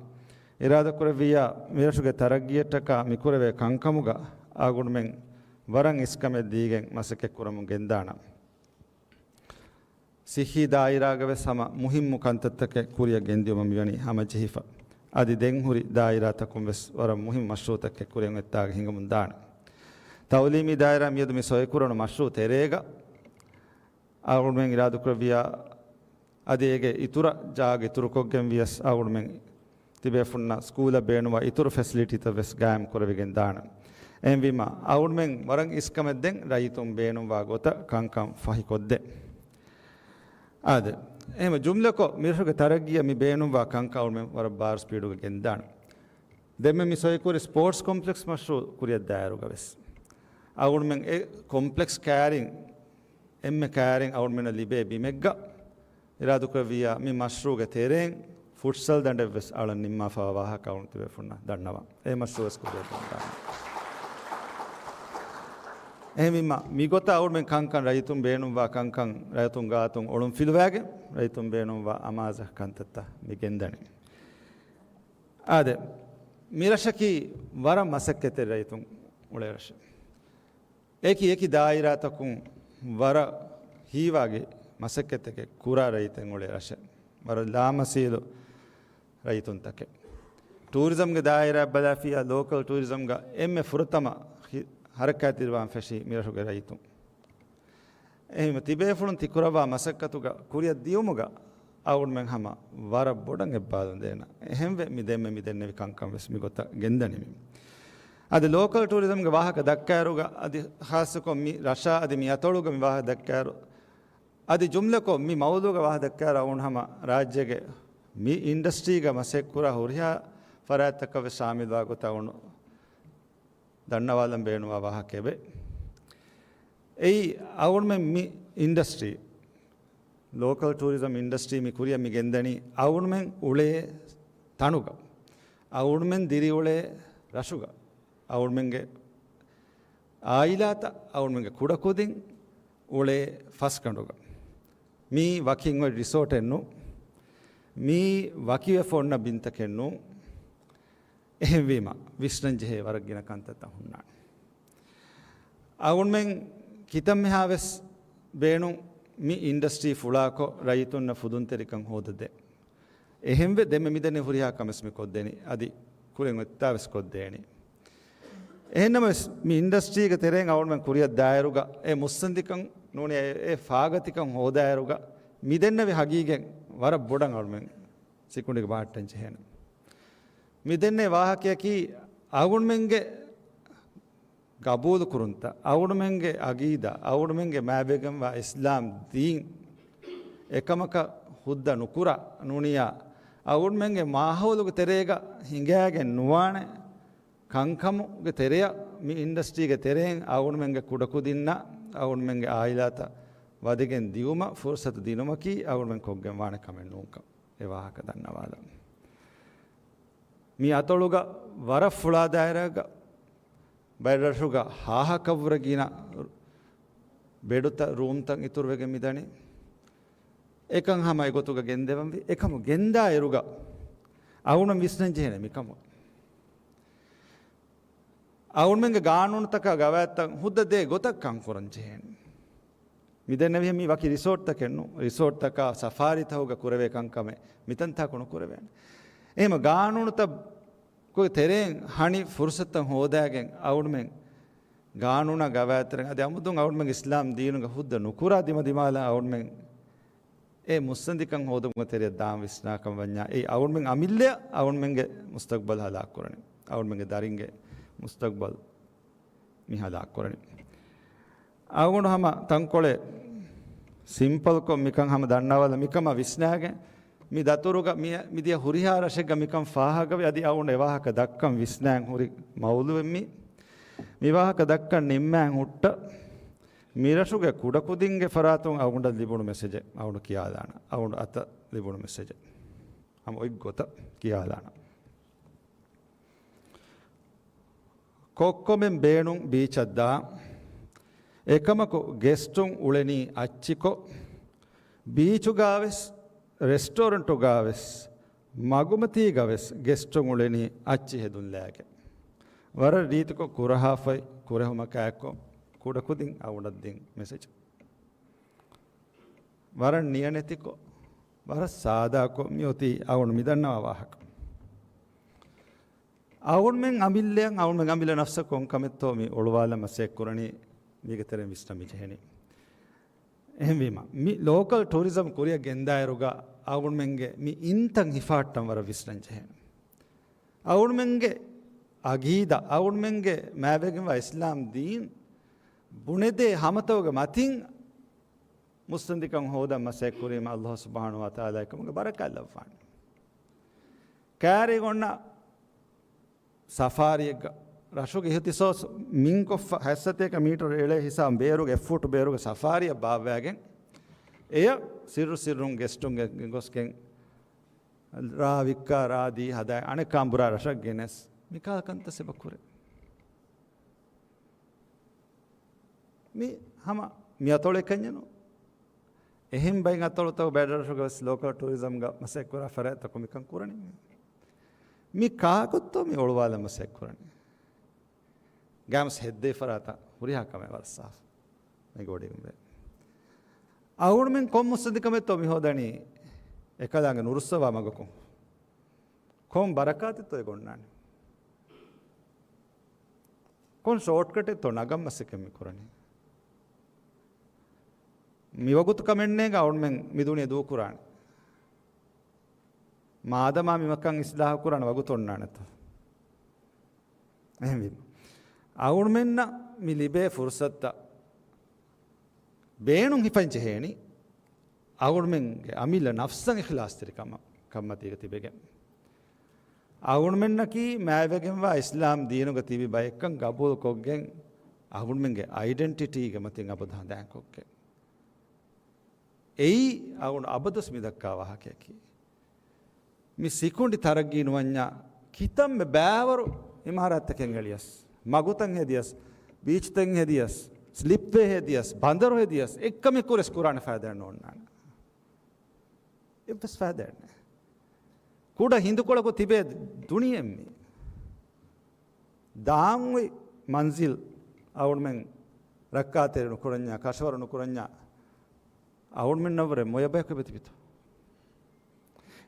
އިރާދަކުރެއްވިއްޔާ މިރަށުގެ ތަރައްގީއަށްޓަކާ މިކުރެވޭ ކަންކަމުގަ އަޅުގަނޑުމެން ވަރަށް އިސްކަމެއް ދީގެން މަސައްކަތް ކުރަމުން ގެންދާނަން. ސިއްހީ ދާއިރާގަވެސް ހަމަ މުހިއްމު ކަންތައްތަކެއް ކުރިއަށް ގެންދިޔުމަށް މިވަނީ ހަމަޖެހިފަ. އަދި ދެން ހުރި ދާއިރާތަކުންވެސް ވަރަށް މުހިއްމު މަޝްރޫއުތަކެއް ކުރިއަށް އޮތްތާގަ ހިނގަމުން ދާނެ. ތައުލީމީ ދާއިރާ މިއަދު މި ސޮއިކުރަނު މަޝްރޫއު ތެރޭގަ އަޅުގަނޑުމެން އިރާދަކުރެއްވިއްޔާ، އަދި އޭގެ އިތުރަށް ޖާގަ އިތުރުކޮށްގެން ވިޔަސް އަޅުގަނޑުމެން ތިބޭފުންނަށް ސްކޫލަށް ބޭނުންވާ އިތުރު ފެސިލިޓީތައް ވެސް ގާއިމް ކުރެވިގެން ދާނެ. އެހެންވީމަ، އަޅުގަނޑުމެން ވަރަށް އިސްކަމެއް ދެން ރައްޔިތުން ބޭނުންވާ ގޮތަށް ކަންކަން ފަހިކޮށްދޭ. އާދެ، އެހެން ޖުމްލަކޮށް، މިރަށުގެ ތަރައްގީއަށް މި ބޭނުންވާ ކަންކަން އަޅުގަނޑުމެން ވަރަށް ބާރު ސްޕީޑުގަ ގެންދާނެ. ދެންމެ މި ސޮއިކުރި ސްޕޯޓްސް ކޮމްޕްލެކްސް މަޝްރޫއު ކުރިއަށް ދާއިރުގަވެސް އަޅުގަނޑުމެން އެ ކޮމްޕްލެކްސް ކައިރިން އެންމެ ކައިރިން އަޅުގަނޑުމެންނަށް ލިބޭ ބިމެއްގަ އިރާދަކުރެއްވިއްޔާ، މި މަޝްރޫއުގެ ތެރެއިން ފުޓްސަލް ދަނޑެއްވެސް އަޅަން ނިންމާފަވާ ވާހަކަ އަޅުގަނޑު ތިބޭފުންނަށް ދަންނަވަން. އެ މަޝްރޫއުވެސް ކުރިއަށް ދާނަން. އެހެންވީމަ، މިގޮތަށް އަޅުގަނޑުމެން ކަންކަން ރައްޔިތުން ބޭނުންވާ ކަންކަން ރައްޔިތުން ގާތުން އޮޅުން ފިލުވައިގެން، ރައްޔިތުން ބޭނުންވާ އަމާޒަށް ކަންތައްތައް މި ގެންދަނީ. އާދެ، މިރަށަކީ ވަރަށް މަސައްކަތެއް ރައްޔިތުން އުޅޭ ރަށެއް. އެކި އެކި ދާއިރާތަކުން ވަރަށް ހީވާގި މަސައްކަތެއް ކުރާ ރައްޔިތުން އުޅޭ ރަށެއް. ވަރަށް ލާމަސީލު ރައްޔިތުންތަކެއް. ޓޫރިޒަމްގެ ދާއިރާއަށް ބަލާފިއްޔާ، ލޯކަލް ޓޫރިޒަމްގަ އެންމެ ފުރަތަމަ ހި-، ހަރަކާތްތެރިވާން ފެށީ މިރަށުގެ ރައްޔިތުން. އެހެންވެ، ތިބޭފުޅުން ތިކުރައްވާ މަސައްކަތުގަ ކުރިއަށް ދިޔުމުގަ އަޅުގަނޑުމެން ހަމަ ވަރަށް ބޮޑަށް އެއްބާލުން ދޭނަން. އެހެންވެ، މި ދެންމެ މި ދެންނެވި ކަންކަން ވެސް މިގޮތަށް ގެންދަނީ. އަދި ލޯކަލް ޓޫރިޒަމްގެ ވާހަކަ ދައްކާއިރުގަ، އަދި ޚާއްޞަކޮށް މި ރަށާ އަދި މި އަތޮޅުގަ މި ވާހަކަ ދައްކާއިރު، އަދި ޖުމްލަކޮށް މި މައުޟޫގަ ވާހަކަ ދައްކާއިރު، އަޅުގަނޑު ހަމަ ރާއްޖޭގެ މި އިންޑަސްޓްރީގަ މަސައްކަތް ކުރާ ހުރިހާ ފަރާތްތަކަށް ވެސް ޝާމިލްވާ ގޮތަށް އަޅުގަނޑު ދަންނަވާލަން ބޭނުންވާ ވާހަކައެވެ. އެއީ އަޅުގަނޑުމެން މި އިންޑަސްޓްރީ، ލޯކަލް ޓޫރިޒަމް އިންޑަސްޓްރީ މި ކުރިއަށް މި ގެންދަނީ އަޅުގަނޑުމެން އުޅޭ ތަނުގަ، އަޅުގަނޑުމެން ދިރިއުޅޭ ރަށުގަ، އަޅުގަނޑުމެންގެ އާއިލާތައް، އަޅުގަނޑުމެންގެ ކުޑަކުދިން އުޅޭ ފަސްގަނޑުގަ. މީ ވަކިން އޮތް ރިސޯޓެއް ނޫން. މީ ވަކިވެފަ އޮންނަ ބިންތަކެއް ނޫން. އެހެންވީމަ، ވިސްނަންޖެހޭ ވަރަށް ގިނަ ކަންތައްތައް ހުންނާނެ. އަޅުގަނޑުމެން ކިތަންމެހާވެސް ބޭނުން މި އިންޑަސްޓްރީ ފުޅާކޮށް ރައްޔިތުންނަށް ފުދުންތެރިކަން ހޯދަދޭ. އެހެންވެ، ދެންމެ މިދެންނެވި ހުރިހާ ކަމެއް މި ކޮށްދޭނީ. އަދި ކުރިން އޮތްތާވެސް ކޮށްދޭނީ. އެހެންނަމަވެސް، މި އިންޑަސްޓްރީގެ ތެރެއިން އަޅުގަނޑުމެން ކުރިއަށް ދާއިރުގަ އެ މުއްސަނދިކަން ނޫނީ އެ، އެ ފާގަތިކަން ހޯދާއިރުގަ މިދެންނެވި ހަގީގަތް ވަރަށް ބޮޑަށް އަޅުގަނޑުމެން ސިކުނޑިގަ ބަހައްޓަން ޖެހޭނެ. މިދެންނެވި ވާހަކަޔަކީ އަޅުގަނޑުމެންގެ ގަބޫލުކުރުންތައް، އަޅުގަނޑުމެންގެ އަގީދާ، އަޅުގަނޑުމެންގެ މާތްވެގެންވާ އިސްލާމް ދީން އެކަމަކަށް ހުއްދަ ނުކުރާ ނޫނިޔާ، އަޅުގަނޑުމެންގެ މާހައުލުގެ ތެރޭގަ ހިނގައިގެން ނުވާނެ، ކަންކަމުގެ ތެރެއަށް، މި އިންޑަސްޓްރީގެ ތެރެއިން އަޅުގަނޑުމެންގެ ކުޑަކުދިންނަށް އަޅުގަނޑުމެންގެ އާއިލާތައް ވަދެގެން ދިއުމަށް ފުރުސަތު ދިނުމަކީ އަޅުގަނޑުމެން ކޮށްގެން ވާނެ ކަމެއް ނޫންކަން އެ ވާހަކަ ދަންނަވާލަން. މި އަތޮޅުގަ ވަރަށް ފުޅާ ދާއިރާގަ ބައެއް ރަށުގަ ހާހަކަށްވުރެ ގިނަ ބެޑުތައް، ރޫމްތައް އިތުރުވެގެން މިދަނީ. އެކަން ހަމަ އެގޮތުގަ ގެންދެވަންވީ. އެކަމު ގެންދާއިރުގަ އަޅުގަނޑު ވިސްނަން ޖެހޭނެ މިކަމު. އަޅުގަނޑުމެންގެ ގާނޫނުތަކާ ގަވާއިދުތައް ހުއްދަ ދޭ ގޮތަށް ކަން ކުރަން ޖެހޭނެ. މިދެންނެވިހެން މީ ވަކި ރިސޯޓްތަކެއް ނޫން. ރިސޯޓްތަކާ ސަފާރީތަކުގަ ކުރެވޭ ކަންކަމެއް މިތަންތާކު ނުކުރެވޭނެ. އެހެން ގާނޫނުތައް ކު ތެރެއިން ހަނި ފުރުސަތުތައް ހޯދާގެން އަޅުގަނޑުމެން ގާނޫނާ ގަވާއިދުތެރެއިން އަދި އަމުދުން އަޅުގަނޑުމެން އިސްލާމް ދީނުގަ ހުއްދަ ނުކުރާ ދިމަދިމާލަށް އަޅުގަނޑުމެން އެ މުއްސަނދިކަން ހޯދުމުގެ ތެރެއަށް ދާން ވިސްނާކަން ވަންޏާ، އެއީ އަޅުގަނޑުމެން އަމިއްލައަށް އަޅުގަނޑުމެންގެ މުސްތަގްބަލް ހަލާކުކުރަނީ، އަޅުގަނޑުމެންގެ ދަރިންގެ މުސްތަގްބަލް މި ހަލާކުކުރަނީ. އަޅުގަނޑު ހަމަ ތަންކޮޅެއް ސިމްޕަލްކޮށް މިކަން ހަމަ ދަންނަވާލަ މިކަމަށް ވިސްނާގެން، މި ދަތުރުގަ މި، މިދިޔަ ހުރިހާ ރަށެއްގަ މިކަން ފާހަގަވި އަދި އަޅުގަނޑު އެ ވާހަކަ ދައްކަން ވިސްނާން ހުރި މައުޟޫއެއް މި. މި ވާހަކަ ދައްކަން ނިންމާން ހުއްޓަ، މި ރަށުގެ ކުޑަކުދިންގެ ފަރާތުން އަޅުގަނޑަށް ލިބުނު މެސެޖެއް އަޅުގަނޑު ކިޔާލާނަ. އަޅުގަނޑު އަތަށް ލިބުނު މެސެޖެއް ހަމަ އޮތް ގޮތަށް ކިޔާލާނަ. ކޮއްކޮމެން ބޭނުން ބީޗަށް ދާ، އެކަމަކު ގެސްޓުން އުޅެނީ އައްޗިކޮށް، ބީޗުގާވެސް ރެސްޓޯރެންޓުގާވެސް މަގުމަތީގަވެސް ގެސްޓުން އުޅެނީ އައްޗި ހެދުން ލާގެން. ވަރަށް ރީތިކޮށް ކުރަހާފައި ކުރެހުމަކާއެއްކޮށް ކުޑަކުދިން އަޅުގަނޑަށް ދިން މެސެޖް. ވަރަށް ނިޔަނެތިކޮށް، ވަރަށް ސާދާކޮށް މިއޮތީ އަޅުގަނޑު މިދަންނަވާ ވާހަކަ. އަޅުގަނޑުމެން އަމިއްލައަށް އަޅުގަނޑުމެން އަމިއްލަ ނަފްސަށް ކޮން ކަމެއްތޯ މި އޮޅުވާލަން މަސައްކަތް ކުރަނީ މީގެ ތެރެއިން ވިސްނަން މި ޖެހެނީ. އެހެންވީމަ، މި ލޯކަލް ޓޫރިޒަމް ކުރިއަށް ގެންދާއިރުގަ އަޅުގަނޑުމެންގެ މި އިންތައް ހިފާއްޓަން ވަރަށް ވިސްނަން ޖެހޭނެ. އަޅުގަނޑުމެންގެ އަގީދާ، އަޅުގަނޑުމެންގެ މާތްވެގެންވާ އިސްލާމް ދީން ބުނެދޭ ހަމަތައުގެ މަތިން މުއްސަނދިކަން ހޯދަން މަސައްކަތް ކުރީމަ، ﷲ ސުބްޙާނަހޫ ވަތަޢާލާގެ ކަމުގެ ބަރަކާތް ލައްވާނެ. ކާރިއަށް އޮންނަ ސަފާރީއެއްގަ ރަށުގެ އިހުތިސޯސް މިންކޮށްފަ ހަތްސަތޭކަ މީޓަރު އެޅޭ ހިސާބުން ބޭރުގެ އެއް ފޫޓު ބޭރުގެ ސަފާރީއަށް ބާއްވާގެން، އެޔަށް ސިއްރު ސިއްރުން ގެސްޓުން ގެންގޮސްގެން ރާ ވިއްކާ، ރާ ދީ ހަދާ، އަނެއްކާ އަނބުރާ ރަށަށް ގެނެސް، މިކަހަލަ ކަންތައް އެބަ ކުރޭ. މި ހަމަ މި އަތޮޅެއް ކަންޏެއް ނޫން. އެހެން ބައެއް އަތޮޅުތަކު ބައެއް ރަށުގަ ވެސް ލޯކަލް ޓޫރިޒަމްގަ މަސައްކަތް ކުރާ ފަރާތްތަކު މިކަން ކުރަނީ. މި ކާކުތޯ މި އޮޅުވާލަން މަސައްކަތް ކުރަނީ؟ ގައިމުވެސް ހެއްދޭ ފަރާތަށް ހުރިހާ ކަމެއް ވަރަށް ސާފު. މި ގޮޑިގުނބެ. އަޅުގަނޑުމެން ކޮން މުއްސަނދިކަމެއްތޯ މި ހޯދަނީ؟ އެކަލާނގެ ނުރުއްސަވާ މަގަކުން. ކޮން ބަރަކާތެއްތޯ އެ ގޮންނާނީ؟ ކޮން ޝޯޓްކަޓެއްތޯ ނަގަން މަސައްކަތް މި ކުރަނީ؟ މިވަގުތު ކަމެއް ނޭނގެ އަޅުގަނޑުމެން މި ދުނިޔެ ދޫކުރާނެ. މާދަމާ މި މަކަން އިސްލާހު ކުރާނެ ވަގުތު އޮންނާނެތޯ؟ އެހެންވީމަ، އަޅުގަނޑުމެންނަށް މި ލިބޭ ފުރުސަތުތައް ބޭނުން ހިފަން ޖެހޭނީ، އަޅުގަނޑުމެންގެ އަމިއްލަ ނަފްސަށް އިޚްލާޞްތެރިކަމަށް ކަންމަތީގަ ތިބެގެން. އަޅުގަނޑުމެންނަކީ މާތްވެގެންވާ އިސްލާމް ދީނުގަ ތިބި ބައެއްކަން ގަބޫލުކޮށްގެން، އަޅުގަނޑުމެންގެ އައިޑެންޓިޓީގެ މަތިން އަބަދު ހަނދާންކޮށްގެން. އެއީ އަޅުގަނޑު އަބަދުވެސް މިދައްކާ ވާހަކަޔަކީ. މި ސިކުނޑި ތަރައްގީ ނުވަންޏާ ކިތަންމެ ބައިވަރު އިމާރާތްތަކެއް އެޅިޔަސް، މަގުތައް ހެދިޔަސް، ބީޗްތައް ހެދިޔަސް، ސްލިޕްވޭ ހެދިޔަސް، ބަނދަރު ހެދިޔަސް، އެއްކަމެއް ކުރެސް ކުރާނެ ފައިދާއެއް ނޯންނާނެ. އެއްވެސް ފައިދާއެއް ނެއް. ކުޑަ ހިނދުކޮޅަކު ތިބޭ ދުނިޔެއެއް މީ. ދާން އޮތް މަންޒިލް އަޅުގަނޑުމެން ރައްކާތެރި ނުކުރަންޏާ، ކަށަވަރު ނުކުރަންޏާ، އަޅުގަނޑުމެންނަށްވުރެ މޮޔަ ބަޔަކު އެބަތިބިތޯ؟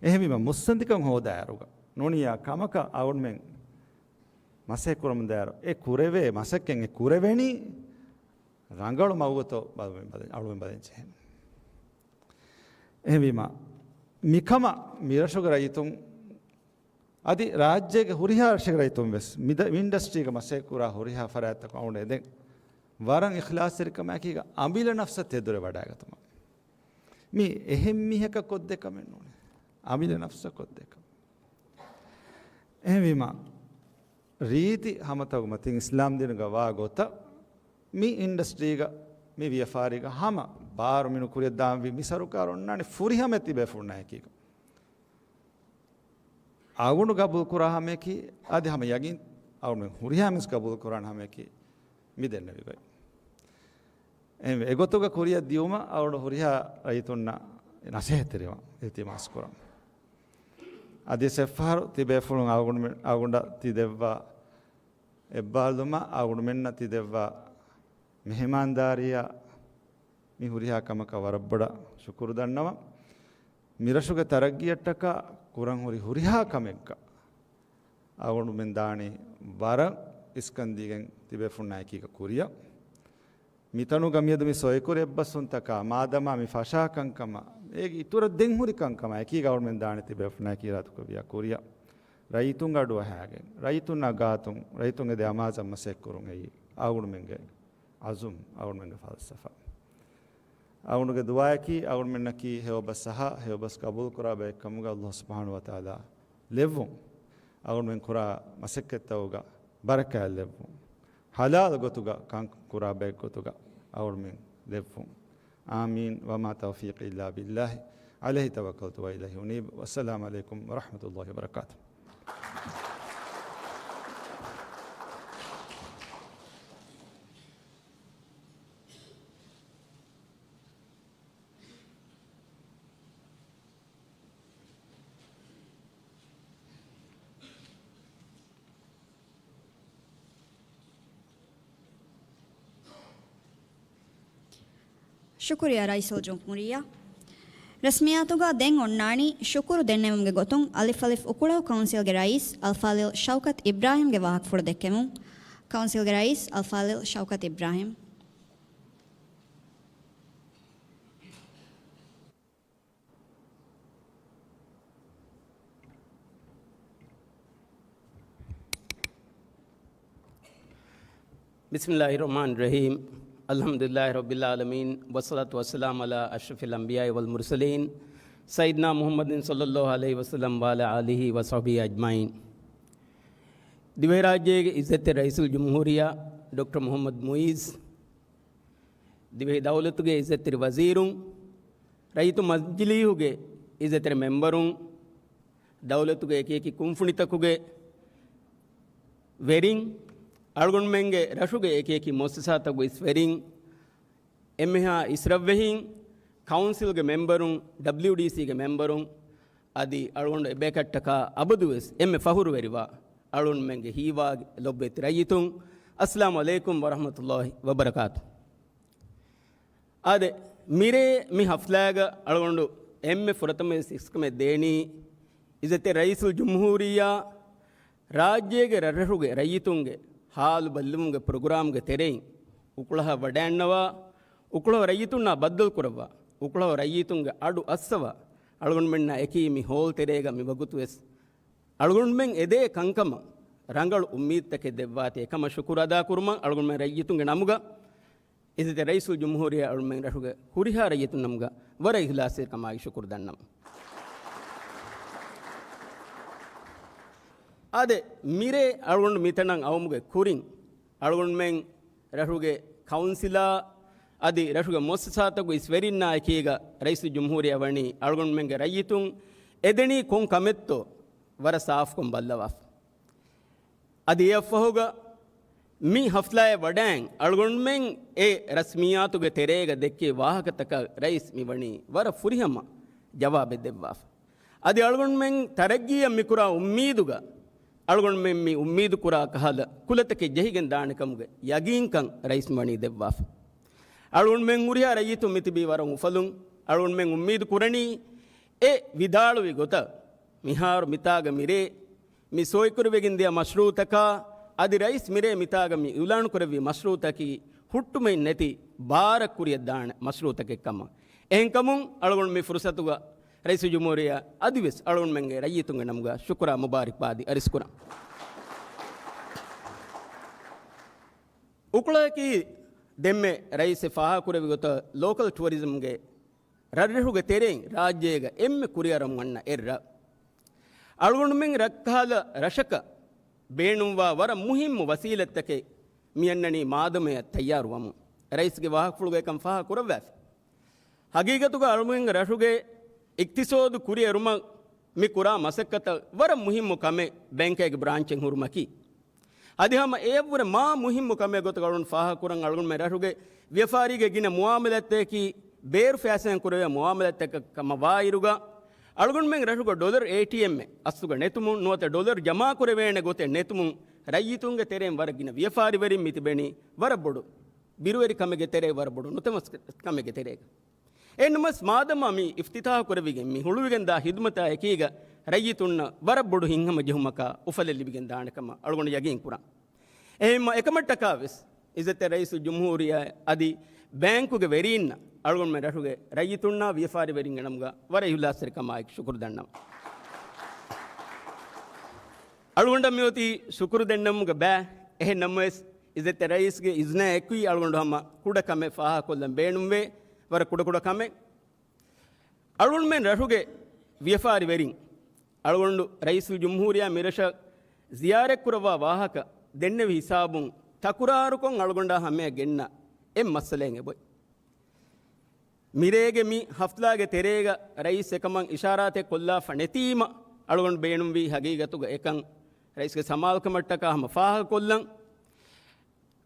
އެހެންވީމަ، މުއްސަނދިކަން ހޯދާއިރުގަ ނޫނިއްޔާ ކަމަކަށް އަޅުގަނޑުމެން މަސައްކަތް ކުރަމުންދާއިރު، އެ ކުރެވޭ މަސައްކަތް އެ ކުރެވެނީ ރަނގަޅު މަގުގަތޯ ބަލަމެން ބަލަން، އަޅުމެން ބަލަން ޖެހެން. އެހެންވީމަ، މިކަމަށް މިރަށުގެ ރައްޔިތުން އަދި ރާއްޖޭގެ ހުރިހާ ރަށެއްގެ ރައްޔިތުން ވެސް މި އިންޑަސްޓްރީގަ މަސައްކަތް ކުރާ ހުރިހާ ފަރާތްތަކުން އަޅުގަނޑު އެދެން ވަރަށް އިޚްލާޞްތެރިކަމާއެކީގަ އަމިއްލަ ނަފްސަށް ތެދުވެ ވަޑައިގަތުމަށް. މީ އެހެން މީހަކަށް ކޮށްދޭ ކަމެއް ނޫނޭ. އަމިއްލަ ނަފްސަށް ކޮށްދޭ ކަމެއް. އެހެންވީމަ، ރީތި ހަމަތަކުގެ މަތިން އިސްލާމްދީނުގަ ވާ ގޮތަށް މި އިންޑަސްޓްރީގަ، މި ވިޔަފާރީގަ ހަމަ ބާރު މިނު ކުރިއަށް ދާންވީ މި ސަރުކާރު އޮންނާނީ ފުރިހަމަ ތިބޭފުޅުންނާ އެކީގަ. އަޅުގަނޑު ގަބޫލު ކުރާ ހަމަޔަކީ، އަދި ހަމަ ޔަގީން އަޅުގަނޑު ހުރިހާ މީސް ގަބޫލު ކުރާނެ ހަމަޔަކީ މި ދެންނެވި ގޮތް. އެ، އެގޮތުގަ ކުރިއަށް ދިޔުމަށް އަޅުގަނޑު ހުރިހާ ރައްޔިތުންނަށް ނަސޭހަތްތެރިވާން އިލްތިމާސް ކުރަން. އަދި އެއްފަހަރު ތިބޭފުޅުން އަޅުގަނޑު، އަޅުގަނޑަށް ތި ދެއްވާ އެއްބާރުލުމަށް، އަޅުގަނޑުމެންނަށް ތި ދެއްވާ މެހެމާންދާރީއަށް މި ހުރިހާ ކަމަކަށް ވަރަށް ބޮޑަށް ޝުކުރު ދަންނަވަން. މިރަށުގެ ތަރައްގީއަށްޓަކާ ކުރަން ހުރި ހުރިހާ ކަމެއްގަ އަޅުގަނޑުމެން ދާނީ ވަރަށް އިސްކަން ދީގެން ތިބޭފުޅުންނާ އެކީގަ ކުރިއަށް. މިތަނުގަ މިއަދު މި ސޮއިކުރި އެއްބަސްވުންތަކާ މާދަމާ މި ފަށާ ކަންކަމާ، އޭގެ އިތުރަށް ދެން ހުރި ކަންކަމާ އެކީގަ އަޅުގަނޑުމެން ދާނީ ތިބޭފުޅުންނާ އެކީ އިރާދަކުރެއްވިޔާ ކުރިއަށް. ރައްޔިތުންގެ އަޑުއަހާގެން، ރައްޔިތުންނާ ގާތުން، ރައްޔިތުންގެ ދެ އަމާޒަށް މަސައްކަތްކުރުން އެއީ އަޅުގަނޑުމެންގެ އަޒުމް، އަޅުގަނޑުމެންގެ ފަލްސަފާ. އަޅުގަނޑުގެ ދުޢާއަކީ އަޅުގަނޑުމެންނަކީ ހެޔޮބަސް އަހާ، ހެޔޮބަސް ގަބޫލުކުރާ ބައެއްކަމުގަ އައްލާހު ސުބްޙާނަހޫ ވަތަޢާލާ ލެއްވުން. އަޅުގަނޑުމެން ކުރާ މަސައްކަތްތަކުގަ ބަރަކާތް ލެއްވުން. ޙަލާލު ގޮތުގަ ކަން ކުރާ ބައެއްގޮތުގަ އަޅުގަނޑުމެން ލެއްވުން. އާމީން. وما توفيقي إلا بالله عليه توكلت وإليه أنيب. والسلام عليكم ورحمة الله وبركاته. ޝުކުރިއްޔާ ރައީސުލްޖުމްހޫރިއްޔާ. ރަސްމިއްޔާތުގަ ދެން އޮންނާނީ ޝުކުރު ދެންނެވުމުގެ ގޮތުން އަލިފު އަލިފު އުކުޅަހު ކައުންސިލްގެ ރައީސް އަލްފާޟިލް ޝައުކަތް އިބްރާހިމްގެ ވާހަކަފުޅު ދެއްކެމުން. ކައުންސިލްގެ ރައީސް އަލްފާޟިލް ޝައުކަތް އިބްރާހިމް. بسم الله الرحمن الرحيم. الحمد لله رب العالمين. والصلاة والسلام على أشرف الأنبياء والمرسلين سيدنا محمد صلى الله عليه وسلم وعلى آله وصحبه أجمعين. ދިވެހިރާއްޖޭގެ އިއްޒަތްތެރި ރައީސުލްޖުމްހޫރިއްޔާ ޑޮކްޓަރ މުޙައްމަދު މުޢިއްޒު، ދިވެހި ދައުލަތުގެ އިއްޒަތްތެރި ވަޒީރުން، ރައްޔިތު މަޖިލީހުގެ އިއްޒަތްތެރި މެމްބަރުން، ދައުލަތުގެ އެކިއެކި ކުންފުނިތަކުގެ ވެރިން، އަޅުގަނޑުމެންގެ ރަށުގެ އެކިއެކި މުއައްސަސާތަކުގެ އިސް ވެރިން، އެންމެހާ އިސްރަށްވެހިން، ކައުންސިލްގެ މެމްބަރުން، ޑަބްލިޔުޑީސީގެ މެމްބަރުން، އަދި އަޅުގަނޑު އެބޭކަށްޓަކާ އަބަދުވެސް އެންމެ ފަހުރުވެރިވާ އަޅުގަނޑުމެންގެ ހީވާގި ލޮބުވެތި ރައްޔިތުން، އައްސަލާމު ޢަލައިކުމް ވަރަޙްމަތުﷲި ވަބަރަކާތު. އާދެ، މިރޭ މި ހަފްލާގަ އަޅުގަނޑު އެންމެ ފުރަތަމަވެސް އިސްކަމެއް ދޭނީ، އިއްޒަތްތެރި ރައީސުލްޖުމްހޫރިއްޔާ، ރާއްޖޭގެ ރަށްރަށުގެ ރައްޔިތުންގެ ހާލު ބައްލަވުމުގެ ޕްރޮގްރާމްގެ ތެރެއިން އުކުޅަހަށް ވަޑައިންނަވާ، އުކުޅަހު ރައްޔިތުންނާ ބައްދަލުކުރައްވާ، އުކުޅަހު ރައްޔިތުންގެ އަޑު އައްސަވާ، އަޅުގަނޑުމެންނާ އެކީ މި ހޯލް ތެރޭގަ މި ވަގުތުވެސް އަޅުގަނޑުމެން އެދޭ ކަންކަމަށް ރަނގަޅު އުއްމީދުތަކެއް ދެއްވާތީ އެކަމަށް ޝުކުރު އަދާކުރުމަށް އަޅުގަނޑުމެން ރައްޔިތުންގެ ނަމުގަ އިއްޒަތްތެރި ރައީސުލްޖުމްހޫރިއްޔާ އަޅުމެން ރަށުގެ ހުރިހާ ރައްޔިތުން ނަމުގަ ވަރަށް އިޚްލާޞްތެރިކަމާއި ޝުކުރު ދަންނަވަން. އާދެ، މިރޭ އަޅުގަނޑު މިތަނަށް އައުމުގެ ކުރިން، އަޅުގަނޑުމެން ރަށުގެ ކައުންސިލާ އަދި ރަށުގެ މުއައްސަސާތަކުގެ އިސް ވެރިންނާ އެކީގަ ރައީސުލްޖުމްހޫރިއްޔާ ވަނީ އަޅުގަނޑުމެންގެ ރައްޔިތުން އެދެނީ ކޮން ކަމެއްތޯ ވަރަށް ސާފުކޮށް ބައްލަވާފަ. އަދި އެއަށްފަހުގަ މި ހަފްލާއެއް ވަޑައިން އަޅުގަނޑުމެން އެ ރަސްމިއްޔާތުގެ ތެރޭގަ ދެއްކި ވާހަކަތަކަށް ރައީސް މިވަނީ ވަރަށް ފުރިހަމަ ޖަވާބެއް ދެއްވާފަ. އަދި އަޅުގަނޑުމެން ތަރައްގީއަށް މިކުރާ އުއްމީދުގަ އަޅުގަނޑުމެން މި އުއްމީދު ކުރާ ކަހަލަ ކުލަތަކެއް ޖެހިގެން ދާނެ ކަމުގެ ޔަގީންކަން ރައީސް މިވަނީ ދެއްވާފަ. އަޅުގަނޑުމެން ހުރިހާ ރައްޔިތުން މިތިބީ ވަރަށް އުފަލުން. އަޅުގަނޑުމެން އުއްމީދު ކުރަނީ އެ ވިދާޅުވި ގޮތަށް މިހާރު މިތާގަ މިރޭ މި ސޮއިކުރިވެގެން ދިޔަ މަޝްރޫޢުތަކާ، އަދި ރައީސް މިރޭ މިތާގަ މި އިޢުލާނު ކުރެއްވި މަޝްރޫޢުތަކީ ހުއްޓުމެއް ނެތި ބާރަށް ކުރިއަށް ދާނެ މަޝްރޫޢުތަކެއް ކަމަށް. އެހެންކަމުން، އަޅުގަނޑު މި ފުރުޞަތުގަ ރައީސުލްޖުމްހޫރިއްޔާ އަދިވެސް އަޅުގަނޑުމެންގެ ރައްޔިތުންގެ ނަމުގަ ޝުކުރާ މުބާރިކްބާދީ އަރިސްކުރަން. އުކުޅަކީ ދެންމެ ރައީސް ފާހަގަކުރެއްވި ގޮތަށް ލޯކަލް ޓުއަރިޒަމްގެ ރަށްރަށުގެ ތެރެއިން ރާއްޖޭގަ އެންމެ ކުރިއަރަމުން އަންނަ އެއްރަށް. އަޅުގަނޑުމެން ރަށްކަހަލަ ރަށަކަށް ބޭނުންވާ ވަރަށް މުހިއްމު ވަސީލަތްތަކެއް މިއަންނަނީ މާދަމަޔަށް ތައްޔާރުވަމުން. ރައީސްގެ ވާހަކަފުޅުގައި ކަން ފާހަގަ ކުރައްވާފި. ހަގީގަތުގަ އަޅުގަނޑުގެ ރަށުގެ އިޤްތިޞޯދު ކުރިއެރުމަށް މި ކުރާ މަސައްކަތަށް ވަރަށް މުހިއްމު ކަމެއް ބޭންކެއްގެ ބްރާންޗެއް ހުރުމަކީ. އަދި ހަމަ އެޔަށްވުރެ މާ މުހިއްމު ކަމެއް ގޮތަށް އަޅުގަނޑު ފާހަގަކުރަން، އަޅުގަނޑުމެން ރަށުގެ ވިޔަފާރީގެ ގިނަ މުއާމަލާތްތަކަކީ ބޭރު ފައިސާއިން ކުރެވޭ މުއާމަލާތްތަކެއް ކަމަށް ވާއިރުގަ، އަޅުގަނޑުމެން ރަށުގަ ޑޮލަރު އޭޓީއެމްއެއް އަސްލުގަ ނެތުމުން، ނުވަތަ ޑޮލަރު ޖަމާކުރެވޭނެ ގޮތެއް ނެތުމުން، ރައްޔިތުންގެ ތެރެއިން ވަރަށް ގިނަ ވިޔަފާރިވެރިން މި ތިބެނީ ވަރަށް ބޮޑު ބިރުވެރިކަމެއްގެ ތެރޭ، ވަރަށް ބޮޑު ނުތަނަވަސްކަމެއްގެ ތެރޭގަ. އެހެންނަމަވެސް، މާދަމާ މި އިފްތިތާޙު ކުރެވިގެން މި ހުޅުވިގެންދާ ޚިދުމަތާ އެކީގަ ރައްޔިތުންނަށް ވަރަށް ބޮޑު ހިތްހަމަޖެހުމަކާ އުފަލެއް ލިބިގެން ދާނެ ކަމަށް އަޅުގަނޑު ޔަގީން ކުރަން. އެހެންމަ އެކަމަށްޓަކާ ވެސް، އިއްޒަތްތެރި ރައީސުލްޖުމްހޫރިއްޔާ އަދި ބޭންކުގެ ވެރީންނަށް އަޅުގަނޑުމެން ރަށުގެ ރައްޔިތުންނާ ވިޔަފާރިވެރިންގެ ނަމުގަ ވަރަށް އިހުލާސްތެރިކަމާއެކު ޝުކުރު ދަންނަވަން. އަޅުގަނޑަށް މިއޮތީ ޝުކުރު ދެންނެވުމުގެ ބައި. އެހެން ނަމަވެސް، އިއްޒަތްތެރި ރައީސްގެ އިޒްނާ އެކުވި އަޅުގަނޑު ހަމަ ކުޑަ ކަމެއް ފާހަގަކޮށްލަން ބޭނުންވޭ. ވަރަށް ކުޑަކުޑަ ކަމެއް. އަޅުގަނޑުމެން ރަށުގެ ވިޔަފާރިވެރިން، އަޅުގަނޑު ރައީސުލްޖުމްހޫރިއްޔާ މިރަށަށް ޒިޔާރަތްކުރައްވާ ވާހަކަ ދެންނެވި ހިސާބުން، ތަކުރާރުކޮށް އަޅުގަނޑާ ހަމަޔަށް ގެންނަ އެއް މައްސަލައެއް އެބޮތް. މިރޭގެ މި ހަފްތާގެ ތެރޭގަ ރައީސް އެކަމަށް އިޝާރާތެއް ކޮށްލާފަ ނެތީމަ، އަޅުގަނޑު ބޭނުންވީ ހަގީގަތުގަ އެކަން ރައީސްގެ ސަމާލުކަމަށްޓަކާ ހަމަ ފާހަގަކޮށްލަން.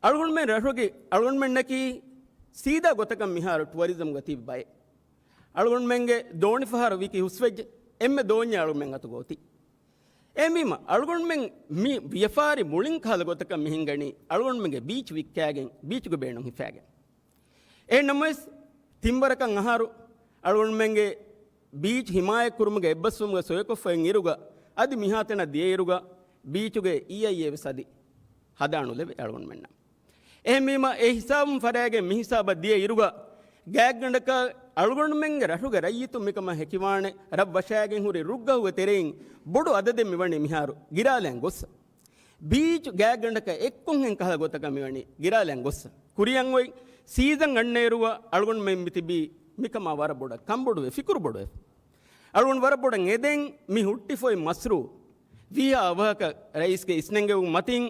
އަޅުގަނޑުމެން ރަށުގެ، އަޅުގަނޑުމެންނަކީ ސީދާ ގޮތަކަށް މިހާރު ޓުއަރިޒަމްގަ ތިބި ބައެއް. އަޅުގަނޑުމެންގެ ދޯނި ފަހަރު ވިކި ހުސްވެއްޖެ، އެންމެ ދޯންޏެއް އަޅުގަނޑުމެން އަތުގަ އޮތީ. އެހެންވީމަ، އަޅުގަނޑުމެން މި ވިޔަފާރި މުޅިން ކަހަލަ ގޮތަކަށް މި ހިންގަނީ، އަޅުގަނޑުމެންގެ ބީޗް ވިއްކާގެން، ބީޗުގެ ބޭނުން ހިފާގެން. އެހެން ނަމަވެސް، ތިންވަރަކަށް އަހަރު އަޅުގަނޑުމެންގެ ބީޗް ހިމާޔަތްކުރުމުގެ އެއްބަސްވުމުގަ ސޮއިކޮށްފައި އިރުގަ، އަދި މިހާތަނަށް ދިޔައިރުގަ، ބީޗުގެ އީއައިއޭ ވެސް އަދި ހަދާނުލެވޭ އަޅުގަނޑުމެންނަށް. އެހެންވީމަ، އެ ހިސާބުން ފަރާގެން މި ހިސާބަށް ދިޔަ އިރުގަ، ގާތްގަނޑަކަށް އަޅުގަނޑުމެންގެ ރަށުގެ ރައްޔިތުން މިކަމަށް ހެކިވާނެ، ރަށް ވަށާގެން ހުރި ރުއްގަހުގެ ތެރެއިން ބޮޑު އަދަދެއް މިވަނީ މިހާރު ގިރާލައިން ގޮއްސަ. ބީޗް ގާތްގަނޑަކަށް އެއްކޮންހެން ކަހަލަ ގޮތަކަށް މިވަނީ ގިރާލައިން ގޮއްސަ. ކުރިއަށް އޮތް ސީޒަން އަންނައިރުގަ އަޅުގަނޑުމެން މިތިބީ މިކަމާ ވަރަށް ބޮޑަށް ކަންބޮޑުވެ، ފިކުރު ބޮޑުވެ. އަޅުގަނޑު ވަރަށް ބޮޑަށް އެދެން މި ހުއްޓިފޮތް މަސްރޫ ވީހާ އަވަހަކަށް ރައީސްގެ އިސްނެންގެވުން މަތިން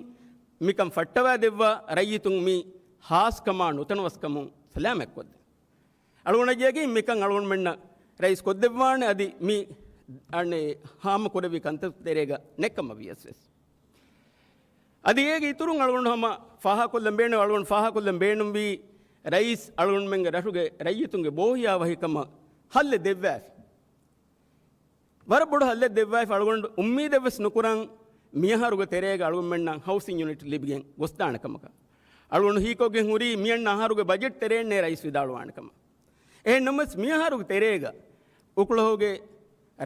މިކަން ފައްޓަވާ ދެއްވާ ރައްޔިތުން މި ހާސްކަމާ ނުތަނަވަސްކަމުން ސަލާމަތްކޮށްދޭ. އަޅުގަނޑަށް ޔަގީން މިކަން އަޅުގަނޑުމެންނަށް ރައީސް ކޮށްދެއްވާނެ އަދި މި އަނެއް ހާމަ ކުރެއްވި ކަންތައް ތެރޭގަ ނެއްކަމަށް ވިޔަސް ވެސް. އަދި އޭގެ އިތުރުން އަޅުގަނޑު ހަމަ ފާހަގަކޮށްލަން ބޭނު، އަޅުގަނޑު ފާހަގަކޮށްލަން ބޭނުންވީ ރައީސް އަޅުގަނޑުމެންގެ ރަށުގެ ރައްޔިތުންގެ ބޯހިޔާވަހިކަމަށް ހައްލެއް ދެއްވާފި. ވަރަށް ބޮޑު ހައްލެއް ދެއްވާފަ އަޅުގަނޑު އުއްމީދެއް ވެސް ނުކުރަން. މިއަހަރުގެ ތެރޭގަ އަޅުގަނޑުމެންނަށް ހައުސިން ޔުނިޓް ލިބިގެން ގޮސްދާނެ ކަމަކަށް. އަޅުގަނޑު ހީކޮށްގެން ހުރީ މިއަންނަ އަހަރުގެ ބަޖެޓް ތެރޭންނޭ ރައީސް ވިދާޅުވާނެ ކަމަށް. އެހެން ނަމަވެސް މިއަހަރުގެ ތެރޭގަ އުކުޅަހުގެ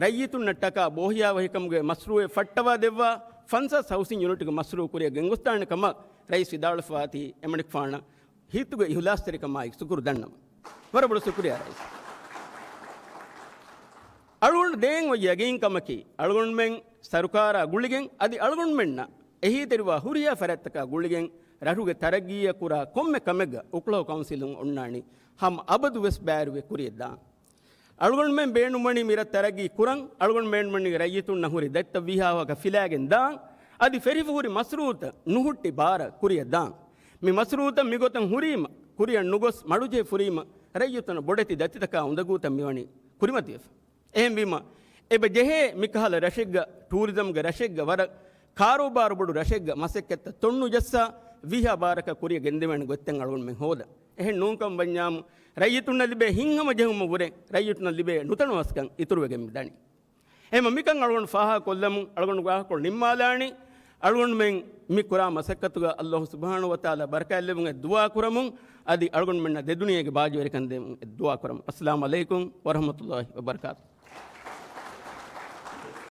ރައްޔިތުންނަށްޓަކާ ބޯހިޔާވަހިކަމުގެ މަސްރޫއެއް ފައްޓަވާ ދެއްވާ ފަންސާސް ހައުސިން ޔުނިޓުގެ މަސްރޫ ކުރިއަށް ގެންގޮސްދާނެ ކަމަށް ރައީސް ވިދާޅުވެފަވާތީ އެމަނިކުފާނަށް ހިތުގެ އިހުލާސްތެރިކަމާއި ޝުކުރު ދަންނަވަން. ވަރަށް ބޮޑު ޝުކުރިޔާ ރައީސް. އަޅުގަނޑު ދޭން އޮތް ޔަގީންކަމަކީ، އަޅުގަނޑުމެން ސަރުކާރާ ގުޅިގެން އަދި އަޅުގަނޑުމެންނަށް އެހީތެރިވާ ހުރިހާ ފަރާތްތަކާ ގުޅިގެން ރަށުގެ ތަރައްގީއަށް ކުރާ ކޮންމެ ކަމެއްގަ އުކުޅަހު ކައުންސިލުން އޮންނާނީ ހަމަ އަބަދުވެސް ބައިވެރިވެ ކުރިޔަށްދާން. އަޅުގަނޑުމެން ބޭނުންވަނީ މިރަށް ތަރައްގީ ކުރަން، އަޅުގަނޑު ބޭނުންވަނީ ރައްޔިތުންނަށް ހުރި ދަތިތައް ވީހާވަހަކަށް ފިލާގެން ދާން، އަދި ފެށިފަ ހުރި މަސްރޫއުތައް ނުހުއްޓި ބާރަށް ކުރިޔަށް ދާން. މި މަސްރޫއުތައް މިގޮތަށް ހުރީމަ، ކުރިއަށް ނުގޮސް މަޑުޖެހި ފުރީމަ، ރައްޔިތުންނަށް ބޮޑެތި ދަތިތަކާ އުނދަގޫތައް މިވަނީ ކުރިމަތިވެފަ. އެހެންވީމަ، އެބަ ޖެހޭ މިކަހަލަ ރަށެއްގަ، ޓޫރިޒަމްގެ ރަށެއްގަ، ވަރަށް ކާރޫބާރު ބޮޑު ރަށެއްގަ މަސައްކަތްތައް ތޮންނުޖައްސާ، ވީހާ ބާރަކަށް ކުރިއަށް ގެންދެވޭނެ ގޮތްތައް އަޅުގަނޑުމެން ހޯދަން. އެހެން ނޫންކަމަށް ވަންޏާމު، ރައްޔިތުންނަށް ލިބޭ ހިތްހަމަޖެހުމަށްވުރެ، ރައްޔިތުންނަށް ލިބޭ ނުތަނަވަސްކަން އިތުރުވެގެން މި ދަނީ. އެހެންމަ މިކަން އަޅުގަނޑު ފާހަގަކޮށްލަމުން، އަޅުގަނޑު ވާހަކަކޮޅު ނިންމާލާނީ، އަޅުގަނޑުމެން މި ކުރާ މަސައްކަތުގަ ﷲ ސުބްޙާނަހޫ ވަތަޢާލާ ބަރަކާތްލެއްވުމަށް ދުޢާ ކުރަމުން، އަދި އަޅުގަނޑުމެންނަށް ދެދުނިޔޭގެ ބާއްޖަވެރިކަން ދޭން ދުޢާ ކުރަމުން. އައްސަލާމު ޢަލައިކުމް ވަރަޙްމަތުﷲި ވަބަރަކާތުހު.